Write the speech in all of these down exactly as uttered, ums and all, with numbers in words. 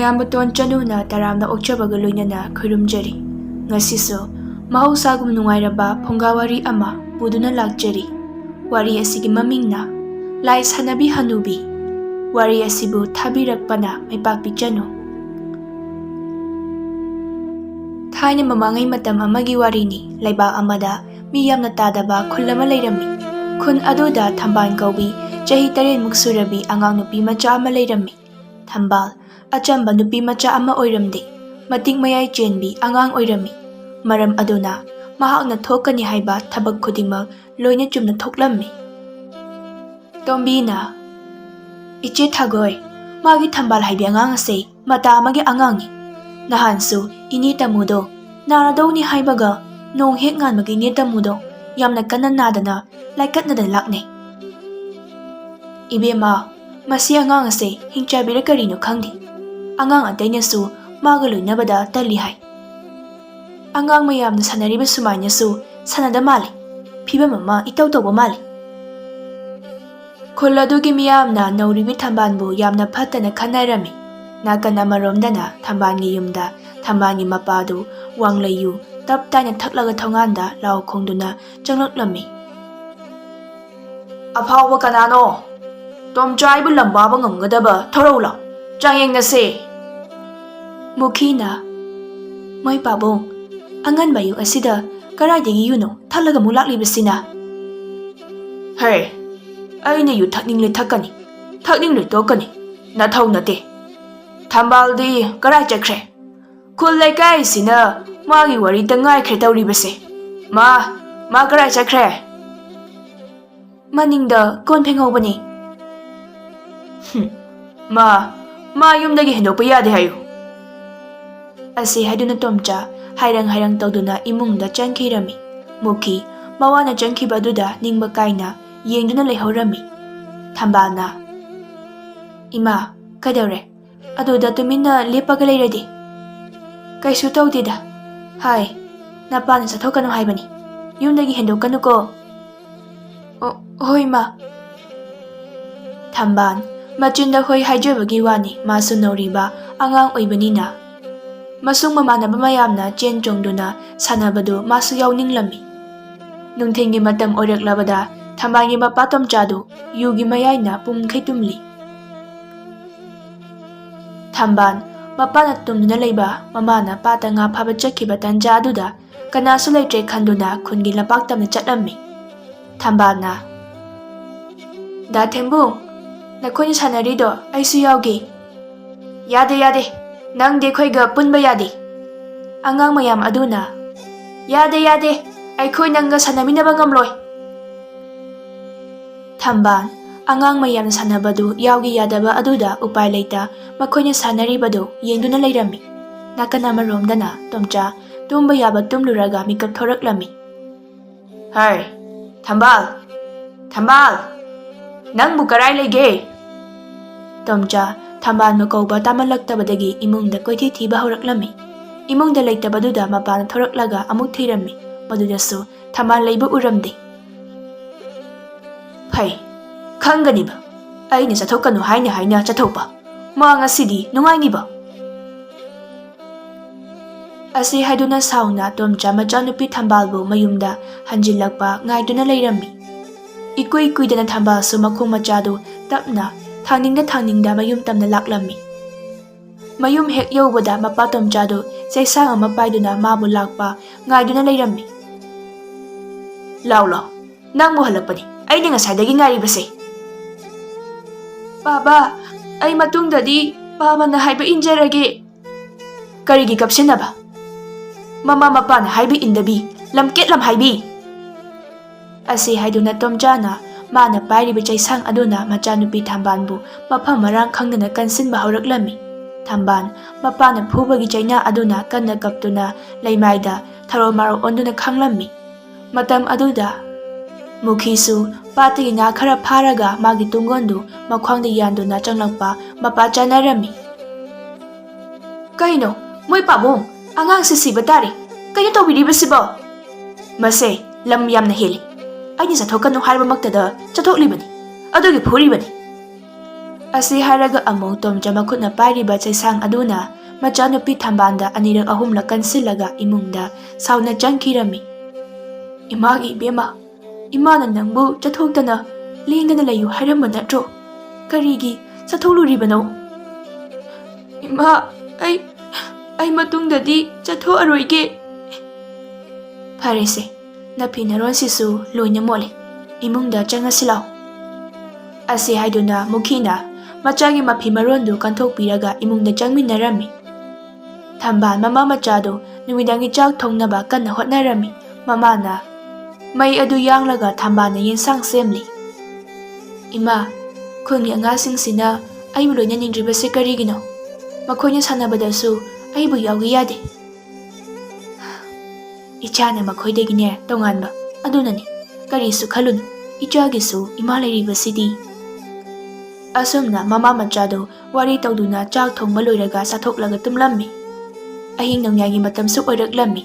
ꯏꯌꯥꯝꯕꯇꯣꯟ ꯆꯅꯨꯅ ꯇꯔꯥꯝꯅ ꯑꯣꯛꯆꯕꯒ ꯂꯣꯏꯅꯅ ꯈꯨꯔꯨꯝꯖꯔꯤ꯫ ꯉꯁꯤꯁꯨ ꯃꯍꯧꯁꯥꯒꯨꯝ ꯅꯨꯡꯉꯥꯏꯔꯕ ꯐꯨꯡꯒꯥ ꯋꯥꯔꯤ ꯑꯃ ꯄꯨꯗꯨꯅ ꯂꯥꯛꯆꯔꯤ꯫ ꯋꯥꯔꯤ ꯑꯁꯤꯒꯤ ꯃꯃꯤꯡꯅ ꯂꯥꯏ ꯁꯥꯟꯅꯕꯤ ꯍꯅꯨꯕꯤ꯫ ꯋꯥꯔꯤ ꯑꯁꯤꯕꯨ ꯊꯥꯕꯤꯔꯛꯄꯅ ꯃꯥꯏꯄꯥꯛꯄꯤ ꯆꯅꯨ꯫ ꯊꯥꯏꯅ ꯃꯃꯥꯡꯉꯩ ꯃꯇꯝ ꯑꯃꯒꯤ ꯋꯥꯔꯤꯅꯤ꯫ ꯂꯩꯕꯥꯛ ꯑꯃꯗ ꯃꯤ ꯌꯥꯝꯅ ꯇꯥꯗꯕ ꯈꯨꯜ ꯑꯃ ꯂꯩꯔꯝꯃꯤ꯫ ꯈꯨꯟ ꯑꯗꯨꯗ ꯊꯝꯕꯥꯜ ꯀꯧꯕꯤ ꯆꯍꯤ ꯇꯔꯦꯠꯃꯨꯛ ꯁꯨꯔꯕꯤ ꯑꯉꯥꯡ ꯅꯨꯄꯤ ꯃꯆꯥ ꯑꯃ ꯂꯩꯔꯝꯃꯤ꯫ ꯊꯝꯕꯥꯜ, ꯑꯆꯝꯕ ꯅꯨꯄꯤ ꯃꯆꯥ ꯑꯃ ꯑꯣꯏꯔꯝꯗꯦ꯫ ꯃꯇꯤꯛ ꯃꯌꯥꯏ ꯆꯦꯟꯕꯤ ꯑꯉꯥꯡ ꯑꯣꯏꯔꯝꯃꯤ꯫ ꯃꯔꯝ ꯑꯗꯨꯅ ꯃꯍꯥꯛꯅ ꯊꯣꯛꯀꯅꯤ ꯍꯥꯏꯕ ꯊꯕꯛ ꯈꯨꯗꯤꯡꯃꯛ ꯂꯣꯏꯅ ꯆꯨꯝꯅ ꯊꯣꯛꯂꯝꯃꯤ꯫ ꯇꯣꯝꯕꯤꯅ, "ꯏꯆꯦ ꯊꯥꯒꯣꯏ, ꯃꯥꯒꯤ ꯊꯝꯕꯥꯜ ꯍꯥꯏꯕꯤ ꯑꯉꯥꯡ ꯑꯁꯦ ꯃꯇꯥ ꯑꯃꯒꯤ ꯑꯉꯥꯡꯅꯤ꯫ ꯅꯍꯥꯟꯁꯨ ꯏꯅꯦ ꯇꯥꯃꯣꯗꯣ ꯅꯥꯔꯗꯧꯅꯤ ꯍꯥꯏꯕꯒ ꯅꯣꯡ ꯍꯦꯛ ꯉꯥꯟꯕꯒ ꯏꯅꯦ ꯇꯥꯃꯣꯗꯣ ꯌꯥꯝꯅ ꯀꯟꯅ ꯅꯥꯗꯅ ꯂꯥꯏꯀꯠꯅꯗꯅ ꯂꯥꯛꯅꯩ꯫ ꯏꯕꯦꯝꯃ, ꯃꯁꯤ ꯑꯉꯥꯡ ꯑꯁꯦ ꯍꯤꯡꯆꯥꯕꯤꯔ ꯀꯔꯤꯅꯣ ꯈꯪꯗꯦ꯫ ꯑꯉꯥꯡ ꯑꯇꯩꯅꯁꯨ ꯃꯥꯒ ꯂꯣꯏꯅꯕꯗ ꯇꯜꯂꯤ ꯍꯥꯏ꯫ ꯑꯉꯥꯡ ꯃꯌꯥꯝꯅ ꯁꯥꯟꯅꯔꯤꯕ ꯁꯨꯃꯥꯏꯅꯁꯨ ꯁꯥꯟꯅꯗ ꯃꯥꯜꯂꯤ꯫ ꯐꯤꯕꯝ ꯑꯃ ꯏꯇꯧ ꯇꯧꯕ ꯃꯥꯜꯂꯤ꯫" ꯈꯨꯜ ꯑꯗꯨꯒꯤ ꯃꯤꯌꯥꯝꯅ ꯅꯧꯔꯤꯕꯤ ꯊꯝꯕꯥꯜꯕꯨ ꯌꯥꯝꯅ ꯐꯠꯇꯅ ꯈꯟꯅꯔꯝꯃꯤ꯫ ꯅꯥꯀꯟ ꯑꯃꯔꯣꯝꯗꯅ ꯊꯝꯕꯥꯜꯒꯤ ꯌꯨꯝꯗ ꯊꯝꯕꯥꯜꯒꯤ ꯃꯄꯥꯗꯨ ꯋꯥꯡꯂꯩꯌꯨ ꯇꯞ ꯇꯥꯏꯅ ꯊꯛꯂꯒ ꯊꯣꯡꯒꯥꯟꯗ ꯂꯥꯎ ꯈꯣꯡꯗꯨꯅ ꯆꯪꯂꯛꯂꯝꯃꯤ꯫ "ꯑꯐꯥꯎꯕ ꯀꯅꯥꯅꯣ? ꯇꯣꯝꯆꯥꯏꯕꯨ ꯂꯝꯕꯥꯕ ꯉꯝꯒꯗꯕ ꯊꯧꯔꯧꯂꯣ? ꯆꯥꯡꯌꯦꯡꯅꯁꯦ!" ꯃꯨꯈꯤꯅ, "ꯃꯣꯏ ꯄꯥꯕꯨꯡ, ꯑꯉꯟꯕ ꯑꯌꯨꯛ ꯑꯁꯤꯗ ꯀꯗꯥꯏꯗꯒꯤ ꯌꯨꯅꯣ ꯊꯛꯂꯒ ꯑꯃꯨꯛ ꯂꯥꯛꯂꯤꯕꯁꯤꯅ?" "ꯍꯦ, ꯑꯩꯅ ꯌꯨ ꯊꯛꯅꯤꯡꯂꯦ ꯊꯛꯀꯅꯤ, ꯊꯛꯅꯤꯡꯂꯦ ꯇꯣꯛꯀꯅꯤ, ꯅꯊꯧ ꯅꯠꯇꯦ꯫ ꯊꯝꯕꯥꯜꯗꯤ ꯀꯗꯥꯏ ꯆꯠꯈ꯭ꯔꯦ? ꯈꯨꯜ ꯂꯩꯀꯥꯏꯁꯤꯅ ꯃꯥꯒꯤ ꯋꯥꯔꯤꯇ ꯉꯥꯏꯈ꯭ꯔꯦ ꯇꯧꯔꯤꯕꯁꯦ꯫ ꯃꯥ, ꯃꯥ ꯀꯗꯥꯏ ꯆꯠꯈ꯭ꯔꯦ?" "ꯃꯅꯤꯡꯗ ꯀꯣꯟ ꯐꯦꯡꯍꯧꯕꯅꯤ꯫" "ꯍꯨꯝ, ꯃꯥ, ꯃꯥ ꯌꯨꯝꯗꯒꯤ ꯍꯦꯟꯗꯣꯛꯄ ꯌꯥꯗꯦ ꯍꯥꯏꯌꯨ꯫" ꯑꯁꯤ ꯍꯥꯏꯗꯨꯅ ꯇꯣꯝꯆꯥ ꯍꯥꯏꯔꯪ ꯍꯥꯏꯔꯪ ꯇꯧꯗꯨꯅ ꯏꯃꯨꯡꯗ ꯆꯪꯈꯤꯔꯝꯃꯤ꯫ ꯃꯨꯈꯤ ꯃꯋꯥꯅ ꯆꯪꯈꯤꯕ ꯑꯗꯨꯗ ꯅꯤꯡꯕ ꯀꯥꯏꯅ ꯌꯦꯡꯗꯨꯅ ꯂꯩꯍꯧꯔꯝꯃꯤ꯫ ꯊꯝꯕꯥꯜꯅ, "ꯏꯃꯥ, ꯀꯩꯗꯧꯔꯦ? ꯑꯗꯨꯗ ꯇꯨꯃꯤꯟꯅ ꯂꯦꯞꯄꯒ ꯂꯩꯔꯗꯤ?" "ꯀꯩꯁꯨ ꯇꯧꯗꯦꯗ꯫ ꯍꯥꯏ, ꯅꯄꯥꯅ ꯆꯠꯊꯣꯛꯀꯅꯨ ꯍꯥꯏꯕꯅꯤ꯫ ꯌꯨꯝꯗꯒꯤ ꯍꯦꯟꯗꯣꯛꯀꯅꯨꯀꯣ꯫" "ꯑꯣ, ꯍꯣꯏ, ꯃꯥ꯫" ꯊꯝꯕꯥꯜ ꯃꯆꯤꯟꯗ ꯍꯣꯏ ꯍꯥꯏꯖꯕꯒꯤ ꯋꯥꯅꯤ, ꯃꯥꯁꯨ ꯅꯧꯔꯤꯕ ꯑꯉꯥꯡ ꯑꯣꯏꯕꯅꯤꯅ꯫ ꯃꯁꯨꯡ ꯃꯃꯥꯟꯅꯕ ꯃꯌꯥꯝꯅ ꯆꯦꯟ ꯆꯣꯡꯗꯨꯅ ꯁꯥꯟꯅꯕꯗꯨ ꯃꯥꯁꯨ ꯌꯥꯎꯅꯤꯡꯂꯝꯃꯤ꯫ ꯅꯨꯡꯊꯤꯜꯒꯤ ꯃꯇꯝ ꯑꯣꯏꯔꯛꯂꯕꯗ ꯊꯝꯕꯥꯜꯒꯤ ꯃꯄꯥ ꯇꯣꯝꯆꯥꯗꯨ ꯌꯨꯒꯤ ꯃꯌꯥꯏꯅ ꯄꯨꯝꯈꯩ ꯇꯨꯝꯂꯤ꯫ ꯊꯝꯕꯥꯜ ꯃꯄꯥꯅ ꯇꯨꯝꯗꯨꯅ ꯂꯩꯕ, ꯃꯃꯥꯅ ꯄꯥꯠꯇ ꯉꯥ ꯐꯥꯕ ꯆꯠꯈꯤꯕ ꯇꯟꯖꯥ ꯑꯗꯨꯗ ꯀꯅꯥꯁꯨ ꯂꯩꯇ꯭ꯔꯦ ꯈꯟꯗꯨꯅ ꯈꯨꯟꯒꯤ ꯂꯝꯄꯥꯛ ꯇꯝꯅ ꯆꯠꯂꯝꯃꯤ꯫ ꯊꯝꯕꯥꯜꯅ, "ꯗꯥ ꯊꯦꯝꯕꯨꯡ, ꯅꯈꯣꯏꯅ ꯁꯥꯟꯅꯔꯤꯗꯣ ꯑꯩꯁꯨ ꯌꯥꯎꯒꯦ꯫" "ꯌꯥꯗꯦ, ꯌꯥꯗꯦ, ꯅꯪꯗꯤ ꯑꯩꯈꯣꯏꯒ ꯄꯨꯟꯕ ꯌꯥꯗꯦ꯫" ꯑꯉꯥꯡ ꯃꯌꯥꯝ ꯑꯗꯨꯅ, "ꯌꯥꯗꯦ, ꯌꯥꯗꯦ, ꯑꯩꯈꯣꯏ ꯅꯪꯒ ꯁꯥꯟꯅꯃꯤꯟꯅꯕ ꯉꯝꯂꯣꯏ꯫" ꯊꯝꯕꯥꯜ ꯑꯉꯥꯡ ꯃꯌꯥꯝꯅ ꯁꯥꯟꯅꯕꯗꯨ ꯌꯥꯎꯒꯦ ꯌꯥꯗꯕ ꯑꯗꯨꯗ ꯎꯄꯥꯏ ꯂꯩꯇ ꯃꯈꯣꯏꯅ ꯁꯥꯟꯅꯔꯤꯕꯗꯨ ꯌꯦꯡꯗꯨꯅ ꯂꯩꯔꯝꯃꯤ꯫ ꯅꯥꯀꯟ ꯑꯃꯔꯣꯝꯗꯅ ꯇꯣꯝꯆꯥ ꯇꯨꯝꯕ ꯌꯥꯕ ꯇꯨꯝꯂꯨꯔꯒ ꯃꯤꯀꯞ ꯊꯣꯔꯛꯂꯝꯃꯤ꯫ "ꯍꯩ, ꯊꯝꯕꯥꯜ! ꯊꯝꯕꯥꯜ! ꯅꯪꯕꯨ ꯀꯔꯥꯏ ꯂꯩꯒꯦ?" ꯇꯣꯝꯆꯥ ꯊꯝꯕꯥꯜꯕꯨ ꯀꯧꯕ ꯇꯥꯃꯜꯂꯛꯇꯕꯗꯒꯤ ꯏꯃꯨꯡꯗ ꯀꯣꯏꯊꯤ ꯊꯤꯕ ꯍꯧꯔꯛꯂꯝꯃꯤ꯫ ꯏꯃꯨꯡꯗ ꯂꯩꯇꯕꯗꯨꯗ ꯃꯄꯥꯟꯗ ꯊꯣꯔꯛꯂꯒ ꯑꯃꯨꯛ ꯊꯤꯔꯝꯃꯤ꯫ ꯃꯗꯨꯗꯁꯨ ꯊꯝꯕꯥꯜ ꯂꯩꯕ ꯎꯔꯝꯗꯦ꯫ "ꯐꯩ, ꯈꯪꯒꯅꯤꯕ꯫ ꯑꯩꯅ ꯆꯠꯊꯣꯛꯀꯅꯨ ꯍꯥꯏꯅ ꯍꯥꯏꯅ ꯆꯠꯊꯣꯛꯄ꯫ ꯃꯥ ꯉꯁꯤꯗꯤ ꯅꯨꯡꯉꯥꯏꯅꯤꯕ꯫" ꯑꯁꯤ ꯍꯥꯏꯗꯨꯅ ꯁꯥꯎꯅ ꯇꯣꯝꯆꯥ ꯃꯆꯥꯅꯨꯄꯤ ꯊꯝꯕꯥꯜꯕꯨ ꯃꯌꯨꯝꯗ ꯍꯟꯖꯤꯜꯂꯛꯄ ꯉꯥꯏꯗꯨꯅ ꯂꯩꯔꯝꯃꯤ꯫ ꯏꯀꯨꯏ ꯀꯨꯏꯗꯅ ꯊꯝꯕꯥꯜꯁꯨ ꯃꯈꯣꯡ ꯃꯆꯥꯗꯨ ꯇꯞꯅ ꯊꯥꯡꯅꯤꯡꯗ ꯊꯥꯡꯅꯤꯡꯗ ꯃꯌꯨꯝ ꯇꯝꯅ ꯂꯥꯛꯂꯝꯃꯤ꯫ ꯃꯌꯨꯝ ꯍꯦꯛ ꯌꯧꯕꯗ ꯃꯄꯥ ꯇꯣꯝꯆꯥꯗꯨ ꯆꯩꯁꯥꯡ ꯑꯃ ꯄꯥꯏꯗꯨꯅ ꯃꯥꯕꯨ ꯂꯥꯛꯄ ꯉꯥꯏꯗꯨꯅ ꯂꯩꯔꯝꯃꯤ꯫ "ꯂꯥꯎ, ꯂꯥꯎ, ꯅꯪꯕꯨ ꯍꯜꯂꯛꯄꯅꯤ ꯑꯩꯅ ꯉꯁꯥꯏꯗꯒꯤ ꯉꯥꯏꯔꯤꯕꯁꯦ꯫" "ꯄꯥꯕ, ꯑꯩ ꯃꯇꯨꯡꯗꯗꯤ ꯄꯥꯕꯅ ꯍꯥꯏꯕ ꯏꯟꯖꯔꯒꯦ꯫" "ꯀꯔꯤꯒꯤ ꯀꯞꯁꯤꯟꯅꯕ? ꯃꯃꯥ ꯃꯄꯥꯅ ꯍꯥꯏꯕ ꯏꯟꯗꯕꯤ, ꯂꯝꯀꯦꯠ ꯂꯝꯍꯥꯏꯕꯤ!" ꯑꯁꯤ ꯍꯥꯏꯗꯨꯅ ꯇꯣꯝꯆꯥꯅ ꯃꯥꯅ ꯄꯥꯏꯔꯤꯕ ꯆꯩꯁꯥꯡ ꯑꯗꯨꯅ ꯃꯆꯥꯅꯨꯄꯤ ꯊꯝꯕꯥꯜꯕꯨ ꯃꯐꯝ ꯃꯔꯥꯡ ꯈꯪꯗꯅ ꯀꯟꯁꯤꯟꯕ ꯍꯧꯔꯛꯂꯝꯃꯤ꯫ ꯊꯝꯕꯥꯜ ꯃꯄꯥꯅ ꯐꯨꯕꯒꯤ ꯆꯩꯅꯥ ꯑꯗꯨꯅ ꯀꯟꯅ ꯀꯞꯇꯨꯅ ꯂꯩꯃꯥꯏꯗ ꯊꯔꯣ ꯃꯥꯔꯣ ꯑꯣꯟꯗꯨꯅ ꯈꯥꯡꯂꯝꯃꯤ꯫ ꯃꯇꯝ ꯑꯗꯨꯗ ꯃꯨꯈꯤꯁꯨ ꯄꯥꯠꯇꯒꯤ ꯉꯥ ꯈꯔ ꯐꯥꯔꯒ ꯃꯥꯒꯤ ꯇꯨꯡꯒꯣꯟꯗꯨ ꯃꯈ꯭ꯋꯥꯡꯗ ꯌꯥꯟꯗꯨꯅ ꯆꯪꯂꯛꯄ ꯃꯄꯥ ꯆꯥꯅꯔꯝꯃꯤ꯫ "ꯀꯩꯅꯣ, ꯃꯣꯏ ꯄꯥꯕꯨꯡ, ꯑꯉꯥꯡꯁꯤ ꯁꯤꯕ ꯇꯥꯔꯦ꯫ ꯀꯩꯅꯣ ꯇꯧꯕꯤꯔꯤꯕꯁꯤꯕꯣ?" "ꯃꯁꯦ ꯂꯝ ꯌꯥꯝꯅ ꯍꯦꯜꯂꯤ꯫ ꯑꯩꯅ ꯆꯠꯊꯣꯛꯀꯅꯨ ꯍꯥꯏꯔꯕꯃꯛꯇꯗ ꯆꯠꯊꯣꯛꯂꯤꯕꯅꯤ꯫ ꯑꯗꯨꯒꯤ ꯐꯨꯔꯤꯕꯅꯤ꯫" ꯑꯁꯤ ꯍꯥꯏꯔꯒ ꯑꯃꯨꯛ ꯇꯣꯝꯆꯥ ꯃꯈꯨꯠꯅ ꯄꯥꯏꯔꯤꯕ ꯆꯩꯁꯥꯡ ꯑꯗꯨꯅ ꯃꯆꯥꯅꯨꯄꯤ ꯊꯝꯕꯥꯜꯗ ꯑꯅꯤꯔꯛ ꯑꯍꯨꯝꯂꯛ ꯀꯟꯁꯤꯜꯂꯒ ꯏꯃꯨꯡꯗ ꯁꯥꯎꯅ ꯆꯪꯈꯤꯔꯝꯃꯤ꯫ "ꯏꯃꯥꯒꯤ ꯏꯕꯦꯝꯃ, ꯏꯃꯥꯅ ꯅꯪꯕꯨ ꯆꯠꯊꯣꯛꯇꯅ ꯂꯦꯡꯗꯅ ꯂꯩꯌꯨ ꯍꯥꯏꯔꯝꯕ ꯅꯠꯇ꯭ꯔꯣ? ꯀꯔꯤꯒꯤ ꯆꯠꯊꯣꯛꯂꯨꯔꯤꯕꯅꯣ?" "ꯏꯃꯥ, ꯑꯩ, ꯑꯩ ꯃꯇꯨꯡꯗꯗꯤ ꯆꯠꯊꯣꯛꯑꯔꯣꯏꯒꯦ꯫" "ꯐꯔꯦꯁꯦ, ꯅꯐꯤ ꯅꯔꯣꯟꯁꯤꯁꯨ ꯂꯣꯏꯅ ꯃꯣꯠꯂꯦ꯫ ꯏꯃꯨꯡꯗ ꯆꯪꯉꯁꯤ ꯂꯥꯎ꯫" ꯑꯁꯤ ꯍꯥꯏꯗꯨꯅ ꯃꯨꯈꯤꯅ ꯃꯆꯥꯒꯤ ꯃꯐꯤ ꯃꯔꯣꯟꯗꯨ ꯀꯟꯊꯣꯛꯄꯤꯔꯒ ꯏꯃꯨꯡꯗ ꯆꯪꯃꯤꯟꯅꯔꯝꯃꯤ꯫ ꯊꯝꯕꯥꯜ ꯃꯃꯥ ꯃꯆꯥꯗꯨ ꯅꯨꯃꯤꯗꯥꯡꯒꯤ ꯆꯥꯛ ꯊꯣꯡꯅꯕ ꯀꯟꯅ ꯍꯣꯠꯅꯔꯝꯃꯤ꯫ ꯃꯃꯥꯅ ꯃꯩ ꯑꯗꯨ ꯌꯥꯡꯂꯒ ꯊꯝꯕꯥꯜꯅ ꯌꯦꯟꯁꯥꯡ ꯁꯦꯝꯂꯤ꯫ "ꯏꯃꯥ, ꯈꯨꯟꯒꯤ ꯑꯉꯥꯡꯁꯤꯡꯁꯤꯅ ꯑꯩꯕꯨ ꯂꯣꯏꯅꯅꯤꯡꯗ꯭ꯔꯤꯕꯁꯤ ꯀꯔꯤꯒꯤꯅꯣ? ꯃꯈꯣꯏꯅ ꯁꯥꯟꯅꯕꯗꯁꯨ ꯑꯩꯕꯨ ꯌꯥꯎꯒꯦ ꯌꯥꯗꯦ꯫" "ꯏꯆꯥꯅ ꯃꯈꯣꯏꯗꯒꯤꯅꯦ ꯇꯣꯉꯥꯟꯕ, ꯑꯗꯨꯅꯅꯤ꯫ ꯀꯔꯤꯁꯨ ꯈꯜꯂꯨꯅꯨ, ꯏꯆꯥꯒꯤꯁꯨ ꯏꯃꯥ ꯂꯩꯔꯤꯕꯁꯤꯗꯤ꯫" ꯑꯁꯨꯝꯅ ꯃꯃꯥ ꯃꯆꯥꯗꯨ ꯋꯥꯔꯤ ꯇꯧꯗꯨꯅ ꯆꯥꯛ ꯊꯣꯡꯕ ꯂꯣꯏꯔꯒ ꯆꯥꯊꯣꯛꯂꯒ ꯇꯨꯝꯂꯝꯃꯤ꯫ ꯑꯍꯤꯡ ꯅꯣꯡꯌꯥꯏꯒꯤ ꯃꯇꯝꯁꯨ ꯑꯣꯏꯔꯛꯂꯝꯃꯤ꯫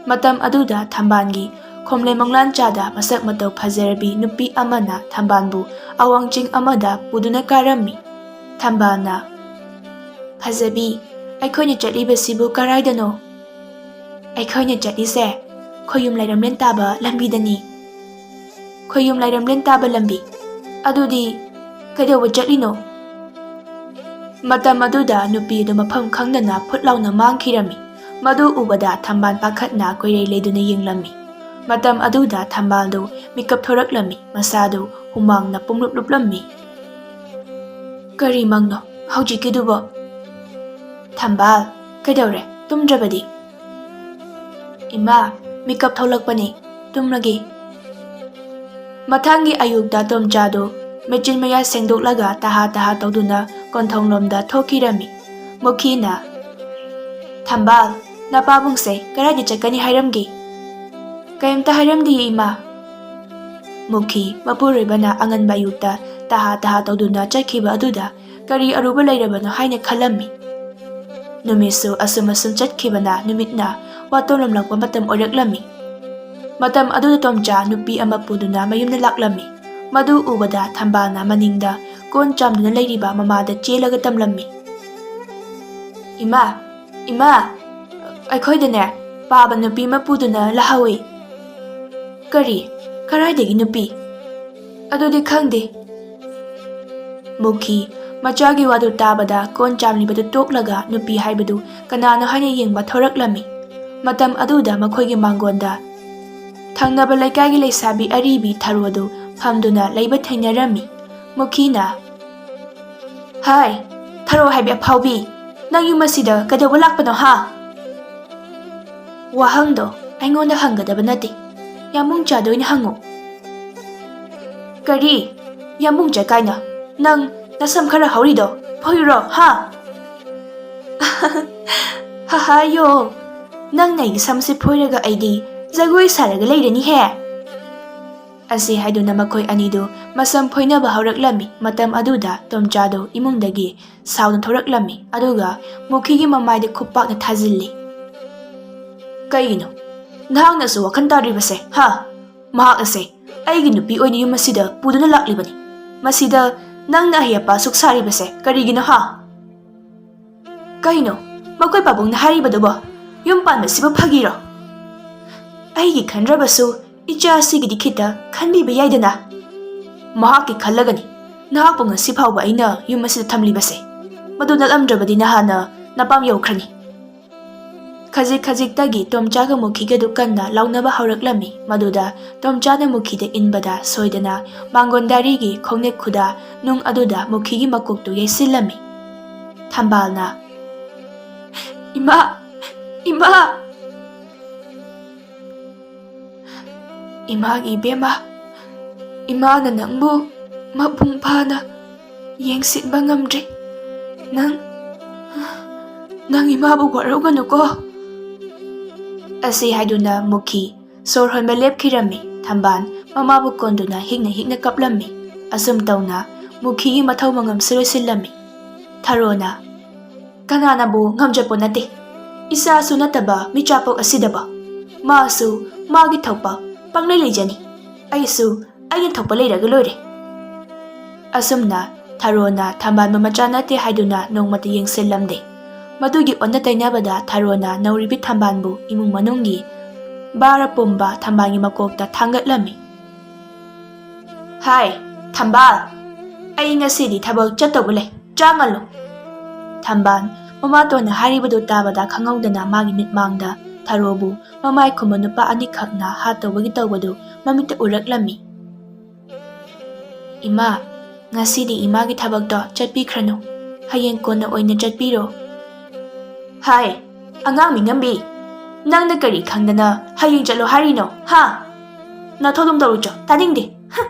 ꯃꯇꯝ ꯑꯗꯨꯗ ꯊꯝꯕꯥꯜꯒꯤ ꯈꯣꯝꯂꯦ ꯃꯪꯂꯥꯟ ꯆꯥꯗ ꯃꯁꯛ ꯃꯇꯧ ꯐꯖꯔꯕꯤ ꯅꯨꯄꯤ ꯑꯃꯅ ꯊꯝꯕꯥꯜꯕꯨ ꯑꯋꯥꯡ ꯆꯤꯡ ꯑꯃꯗ ꯄꯨꯗꯨꯅ ꯀꯥꯔꯝꯃꯤ꯫ ꯊꯝꯕꯥꯜꯅ, "ꯐꯖꯕꯤ, ꯑꯩꯈꯣꯏꯅ ꯆꯠꯂꯤꯕꯁꯤꯕꯨ ꯀꯔꯥꯏꯗꯅꯣ?" "ꯑꯩꯈꯣꯏꯅ ꯆꯠꯂꯤꯁꯦ ꯈꯣꯌꯨꯝ ꯂꯥꯏꯔꯝꯂꯦꯟ ꯇꯥꯕ ꯂꯝꯕꯤꯗꯅꯤ꯫" "ꯈꯣꯌꯨꯝ ꯂꯥꯏꯔꯝꯂꯦꯟ ꯇꯥꯕ ꯂꯝꯕꯤ? ꯑꯗꯨꯗꯤ ꯀꯩꯗꯧꯕ ꯆꯠꯂꯤꯅꯣ?" ꯃꯇꯝ ꯑꯗꯨꯗ ꯅꯨꯄꯤ ꯑꯗꯨ ꯃꯐꯝ ꯈꯪꯗꯅ ꯐꯨꯠ ꯂꯥꯎꯅ ꯃꯥꯡꯈꯤꯔꯝꯃꯤ꯫ ꯃꯗꯨ ꯎꯕꯗ ꯊꯝꯕꯥꯜ ꯄꯥꯈꯠꯅ ꯀꯣꯏꯔꯩ ꯂꯩꯗꯨꯅ ꯌꯦꯡꯂꯝꯃꯤ꯫ ꯃꯇꯝ ꯑꯗꯨꯗ ꯊꯝꯕꯥꯜꯗꯨ ꯃꯤꯀꯞ ꯊꯣꯔꯛꯂꯝꯃꯤ꯫ ꯃꯁꯥꯗꯨ ꯍꯨꯃꯥꯡꯅ ꯄꯨꯡꯂꯨꯞ ꯂꯨꯞꯂꯝꯃꯤ꯫ "ꯀꯔꯤ ꯃꯪꯅꯣ ꯍꯧꯖꯤꯛꯀꯤꯗꯨꯕꯣ?" "ꯊꯝꯕꯥꯜ, ꯀꯩꯗꯧꯔꯦ? ꯇꯨꯝꯗ꯭ꯔꯕꯗꯤ?" "ꯏꯃꯥ, ꯃꯤꯀꯞ ꯊꯣꯛꯂꯛꯄꯅꯤ, ꯇꯨꯝꯂꯒꯦ꯫" ꯃꯊꯪꯒꯤ ꯑꯌꯨꯛꯇ ꯇꯣꯝꯆꯥꯗꯨ ꯃꯦꯆꯤꯟ ꯃꯌꯥ ꯁꯦꯡꯗꯣꯛꯂꯒ ꯇꯍꯥ ꯇꯍꯥ ꯇꯧꯗꯨꯅ ꯀꯣꯟꯊꯣꯡꯂꯣꯝꯗ ꯊꯣꯛꯈꯤꯔꯝꯃꯤ꯫ ꯃꯨꯈꯤꯅ, "ꯊꯝꯕꯥꯜ, ꯅꯄꯥꯕꯨꯡꯁꯦ ꯀꯗꯥꯏꯗ ꯆꯠꯀꯅꯤ ꯍꯥꯏꯔꯝꯒꯦ?" "ꯀꯔꯤꯝꯇ ꯍꯥꯏꯔꯝꯗꯤꯌꯦ, ꯏꯃꯥ꯫" ꯃꯨꯈꯤ ꯃꯄꯨꯔꯣꯏꯕꯅ ꯑꯉꯟꯕ ꯑꯌꯨꯛꯇ ꯇꯍꯥ ꯇꯍꯥ ꯇꯧꯗꯨꯅ ꯆꯠꯈꯤꯕ ꯑꯗꯨꯗ ꯀꯔꯤ ꯑꯔꯨꯕ ꯂꯩꯔꯕꯅꯣ ꯍꯥꯏꯅ ꯈꯜꯂꯝꯃꯤ꯫ ꯅꯨꯃꯤꯠꯁꯨ ꯑꯁꯨꯝ ꯑꯁꯨꯝ ꯆꯠꯈꯤꯕꯅ ꯅꯨꯃꯤꯠꯅ ꯋꯥꯇꯣꯟꯂꯝꯂꯛꯄ ꯃꯇꯝ ꯑꯣꯏꯔꯛꯂꯝꯃꯤ꯫ ꯃꯇꯝ ꯑꯗꯨꯗ ꯇꯣꯝꯆꯥ ꯅꯨꯄꯤ ꯑꯃ ꯄꯨꯗꯨꯅ ꯃꯌꯨꯝꯗ ꯂꯥꯛꯂꯝꯃꯤ꯫ ꯃꯗꯨ ꯎꯕꯗ ꯊꯝꯕꯥꯜꯅ ꯃꯅꯤꯡꯗ ꯀꯣꯟ ꯆꯥꯝꯗꯨꯅ ꯂꯩꯔꯤꯕ ꯃꯃꯥꯗ ꯆꯦꯜꯂꯒ ꯇꯝꯂꯝꯃꯤ꯫ "ꯏꯃꯥ, ꯏꯃꯥ, ꯑꯩꯈꯣꯏꯗꯅꯦ ꯄꯥꯕ ꯅꯨꯄꯤ ꯑꯃ ꯄꯨꯗꯨꯅ ꯂꯥꯛꯍꯧꯏ"꯫ "ꯀꯔꯤ? ꯀꯔꯥꯏꯗꯒꯤ ꯅꯨꯄꯤ?" "ꯑꯗꯨꯗꯤ ꯈꯪꯗꯦ"꯫ ꯃꯨꯈꯤ ꯃꯆꯥꯒꯤ ꯋꯥꯗꯨ ꯇꯥꯕꯗ ꯀꯣꯟ ꯆꯥꯝꯂꯤꯕꯗꯨ ꯇꯣꯛꯂꯒ ꯅꯨꯄꯤ ꯍꯥꯏꯕꯗꯨ ꯀꯅꯥꯅꯣ ꯍꯥꯏꯅ ꯌꯦꯡꯕ ꯊꯣꯔꯛꯂꯝꯃꯤ꯫ ꯃꯇꯝ ꯑꯗꯨꯗ ꯃꯈꯣꯏꯒꯤ ꯃꯥꯡꯒꯣꯟꯗ ꯊꯪꯅꯕ ꯂꯩꯀꯥꯏꯒꯤ ꯂꯩꯁꯥꯕꯤ ꯑꯔꯤꯕꯤ ꯊꯔꯣꯗꯨ ꯐꯝꯗꯨꯅ ꯂꯩꯕ ꯊꯦꯡꯅꯔꯝꯃꯤ꯫ ꯃꯨꯈꯤꯅ, "ꯍꯥꯏ, ꯊꯔꯣ ꯍꯥꯏꯕꯤ ꯑꯐꯥꯎꯕꯤ, ꯅꯪ ꯌꯨꯝ ꯑꯁꯤꯗ ꯀꯩꯗꯧꯕ ꯂꯥꯛꯄꯅꯣ ꯍꯥ?" "ꯋꯥꯍꯪꯗꯣ ꯑꯩꯉꯣꯟꯗ ꯍꯪꯒꯗꯕ ꯅꯠꯇꯦ, ꯌꯥꯝꯕꯨꯡ ꯆꯥꯗ ꯑꯣꯏꯅ ꯍꯪꯉꯨ"꯫ "ꯀꯔꯤ? ꯌꯥꯝꯕꯨꯡ ꯆꯥ ꯀꯥꯏꯅ? ꯅꯪ ꯅꯁꯝ ꯈꯔ ꯍꯧꯔꯤꯗꯣ ꯐꯣꯏꯔꯨꯔꯣ ꯍꯥ?" "ꯍꯍꯥꯌꯣ, ꯅꯪꯅ ꯑꯩꯒꯤ ꯁꯝꯁꯦ ꯐꯣꯏꯔꯒ ꯑꯩꯗꯤ ꯖꯒꯣꯏ ꯁꯥꯔꯒ ꯂꯩꯔꯅꯤꯍꯦ"꯫ ꯑꯁꯤ ꯍꯥꯏꯗꯨꯅ ꯃꯈꯣꯏ ꯑꯅꯤꯗꯨ ꯃꯁꯝ ꯐꯣꯏꯅꯕ ꯍꯧꯔꯛꯂꯝꯃꯤ꯫ ꯃꯇꯝ ꯑꯗꯨꯗ ꯇꯣꯝꯆꯥꯗꯨ ꯏꯃꯨꯡꯗꯒꯤ ꯁꯥꯎꯅ ꯊꯣꯔꯛꯂꯝꯃꯤ, ꯑꯗꯨꯒ ꯃꯨꯈꯤꯒꯤ ꯃꯃꯥꯏꯗ ꯈꯨꯞꯄꯥꯛꯅ ꯊꯥꯖꯤꯜꯂꯤ꯫ "ꯀꯩꯒꯤꯅꯣ ꯅꯍꯥꯛꯅꯁꯨ ꯋꯥꯈꯜ ꯇꯥꯗ꯭ꯔꯤꯕꯁꯦ ꯍꯥ? ꯃꯍꯥꯛ ꯑꯁꯦ ꯑꯩꯒꯤ ꯅꯨꯄꯤ ꯑꯣꯏꯅ ꯌꯨꯝ ꯑꯁꯤꯗ ꯄꯨꯗꯨꯅ ꯂꯥꯛꯂꯤꯕꯅꯤ꯫ ꯃꯁꯤꯗ ꯅꯪꯅ ꯑꯍꯩ ꯑꯄꯥ ꯁꯨꯛ ꯁꯥꯔꯤꯕꯁꯦ ꯀꯔꯤꯒꯤꯅꯣ ꯍꯥ?" "ꯀꯩꯅꯣ, ꯃꯈꯣꯏ ꯄꯥꯕꯨꯡꯅ ꯍꯥꯏꯔꯤꯕꯗꯨꯕꯣ? ꯌꯨꯝ ꯄꯥꯟꯕꯁꯤꯕꯨ ꯐꯥꯒꯤꯔꯣ? ꯑꯩꯒꯤ ꯈꯟꯗ꯭ꯔꯕꯁꯨ ꯏꯆꯥ ꯑꯁꯤꯒꯤꯗꯤ ꯈꯤꯇ ꯈꯟꯕꯤꯕ ꯌꯥꯏꯗꯅ?" "ꯃꯍꯥꯛꯀꯤ ꯈꯜꯂꯒꯅꯤ ꯅꯍꯥꯛꯄꯨ ꯉꯁꯤ ꯐꯥꯎꯕ ꯑꯩꯅ ꯌꯨꯝ ꯑꯁꯤꯗ ꯊꯝꯂꯤꯕꯁꯦ꯫ ꯃꯗꯨ ꯅꯠꯂꯝꯗ꯭ꯔꯕꯗꯤ ꯅꯍꯥꯟꯅ ꯅꯄꯥꯝ ꯌꯧꯈ꯭ꯔꯅꯤ"꯫ ꯈꯖꯤꯛ ꯈꯖꯤꯛꯇꯒꯤ ꯇꯣꯝꯆꯥꯒ ꯃꯨꯈꯤꯒꯗꯨ ꯀꯟꯅ ꯂꯥꯎꯅꯕ ꯍꯧꯔꯛꯂꯝꯃꯤ꯫ ꯃꯗꯨꯗ ꯇꯣꯝꯆꯥꯅ ꯃꯨꯈꯤꯗ ꯏꯟꯕꯗ ꯁꯣꯏꯗꯅ ꯃꯥꯡꯒꯣꯟꯗꯥꯔꯤꯒꯤ ꯈꯣꯡꯅꯦꯛ ꯈꯨꯗꯥ ꯅꯨꯡ ꯑꯗꯨꯗ ꯃꯨꯈꯤꯒꯤ ꯃꯀꯣꯛꯇꯨ ꯌꯩꯁꯤꯜꯂꯝꯃꯤ꯫ ꯊꯝꯕꯥꯜꯅ, "ꯏꯃꯥ! ꯏꯃꯥ!" "ꯏꯃꯥꯒꯤ ꯏꯕꯦꯝꯃ, ꯏꯃꯥꯅ ꯅꯪꯕꯨ ꯃꯄꯨꯡ ꯐꯥꯅ ꯌꯦꯡꯁꯤꯟꯕ ꯉꯝꯗ꯭ꯔꯤ꯫ ꯅꯪ, ꯅꯪ ꯏꯃꯥꯕꯨ ꯋꯥꯔꯧꯒꯅꯨꯀꯣ"꯫ ꯑꯁꯤ ꯍꯥꯏꯗꯨꯅ ꯃꯨꯈꯤ ꯁꯣꯔ ꯍꯣꯟꯕ ꯂꯦꯞꯈꯤꯔꯝꯃꯤ꯫ ꯊꯝꯕꯥꯜ ꯃꯃꯥꯕꯨ ꯀꯣꯟꯗꯨꯅ ꯍꯤꯛꯅ ꯍꯤꯛꯅ ꯀꯞꯂꯝꯃꯤ꯫ ꯑꯁꯨꯝ ꯇꯧꯅ ꯃꯨꯈꯤꯒꯤ ꯃꯊꯧ ꯃꯉꯝꯁꯨ ꯂꯣꯏꯁꯤꯜꯂꯝꯃꯤ꯫ ꯊꯔꯣꯅ, "ꯀꯅꯥꯅꯕꯨ ꯉꯝꯖꯄꯣꯠ ꯅꯠꯇꯦ꯫ ꯏꯆꯥꯁꯨ ꯅꯠꯇꯕ ꯃꯤꯆꯥꯄꯣꯛ ꯑꯁꯤꯗꯕ꯫ ꯃꯥꯁꯨ ꯃꯥꯒꯤ ꯊꯣꯛꯄ ꯄꯪꯂꯩ ꯂꯩꯖꯅꯤ꯫ ꯑꯩꯁꯨ ꯑꯩꯒꯤ ꯊꯣꯛꯄ ꯂꯩꯔꯒ ꯂꯣꯏꯔꯦ"꯫ ꯑꯁꯨꯝꯅ ꯊꯔꯣꯅ ꯊꯝꯕꯥꯜꯕꯨ ꯃꯆꯥ ꯅꯠꯇꯦ ꯍꯥꯏꯗꯨꯅ ꯅꯣꯡꯃꯇ ꯌꯦꯡꯁꯤꯜꯂꯝꯗꯦ꯫ ꯃꯗꯨꯒꯤ ꯑꯣꯟꯅ ꯇꯩꯅꯕꯗ ꯊꯔꯣꯅ ꯅꯧꯔꯤꯕꯤ ꯊꯝꯕꯥꯜꯕꯨ ꯏꯃꯨꯡ ꯃꯅꯨꯡꯒꯤ ꯚꯥꯔ ꯄꯨꯝꯕ ꯊꯝꯕꯥꯜꯒꯤ ꯃꯀꯣꯛꯇ ꯊꯥꯡꯒꯠꯂꯝꯃꯤ꯫ "ꯍꯥꯏ, ꯊꯝꯕꯥꯜ, ꯑꯩ ꯉꯁꯤꯗꯤ ꯊꯕꯛ ꯆꯠꯇꯧꯕ ꯂꯩ, ꯆꯥ ꯉꯜꯂꯨ꯫" ꯊꯝꯕꯥꯜ ꯃꯃꯥꯇꯣꯟꯅ ꯍꯥꯏꯔꯤꯕꯗꯨ ꯇꯥꯕꯗ ꯈꯪꯍꯧꯗꯅ ꯃꯥꯒꯤ ꯃꯤꯠꯃꯥꯡꯗ ꯊꯔꯣꯕꯨ ꯃꯃꯥꯏ ꯈꯨꯝꯕ ꯅꯨꯄꯥ ꯑꯅꯤꯈꯛꯅ ꯍꯥꯠꯇꯧꯕꯒꯤ ꯇꯧꯕꯗꯨ ꯃꯃꯤꯠꯇ ꯎꯔꯛꯂꯝꯃꯤ꯫ "ꯏꯃꯥ, ꯉꯁꯤꯗꯤ ꯏꯃꯥꯒꯤ ꯊꯕꯛꯇꯣ ꯆꯠꯄꯤꯈ꯭ꯔꯅꯨ, ꯍꯌꯦꯡ ꯀꯣꯟꯅ ꯑꯣꯏꯅ ꯆꯠꯄꯤꯔꯣ꯫" "ꯍꯥꯏ, ꯑꯉꯥꯡ ꯃꯤꯉꯝꯕꯤ, ꯅꯪꯅ ꯀꯔꯤ ꯈꯪꯗꯅ ꯍꯌꯦꯡ ꯆꯠꯂꯣ ꯍꯥꯏꯔꯤꯅꯣ, ꯍꯥ? ꯅꯊꯧ ꯑꯗꯨꯝ ꯇꯧꯔꯨꯆꯣ, ꯇꯥꯅꯤꯡꯗꯦ꯫" ꯍ!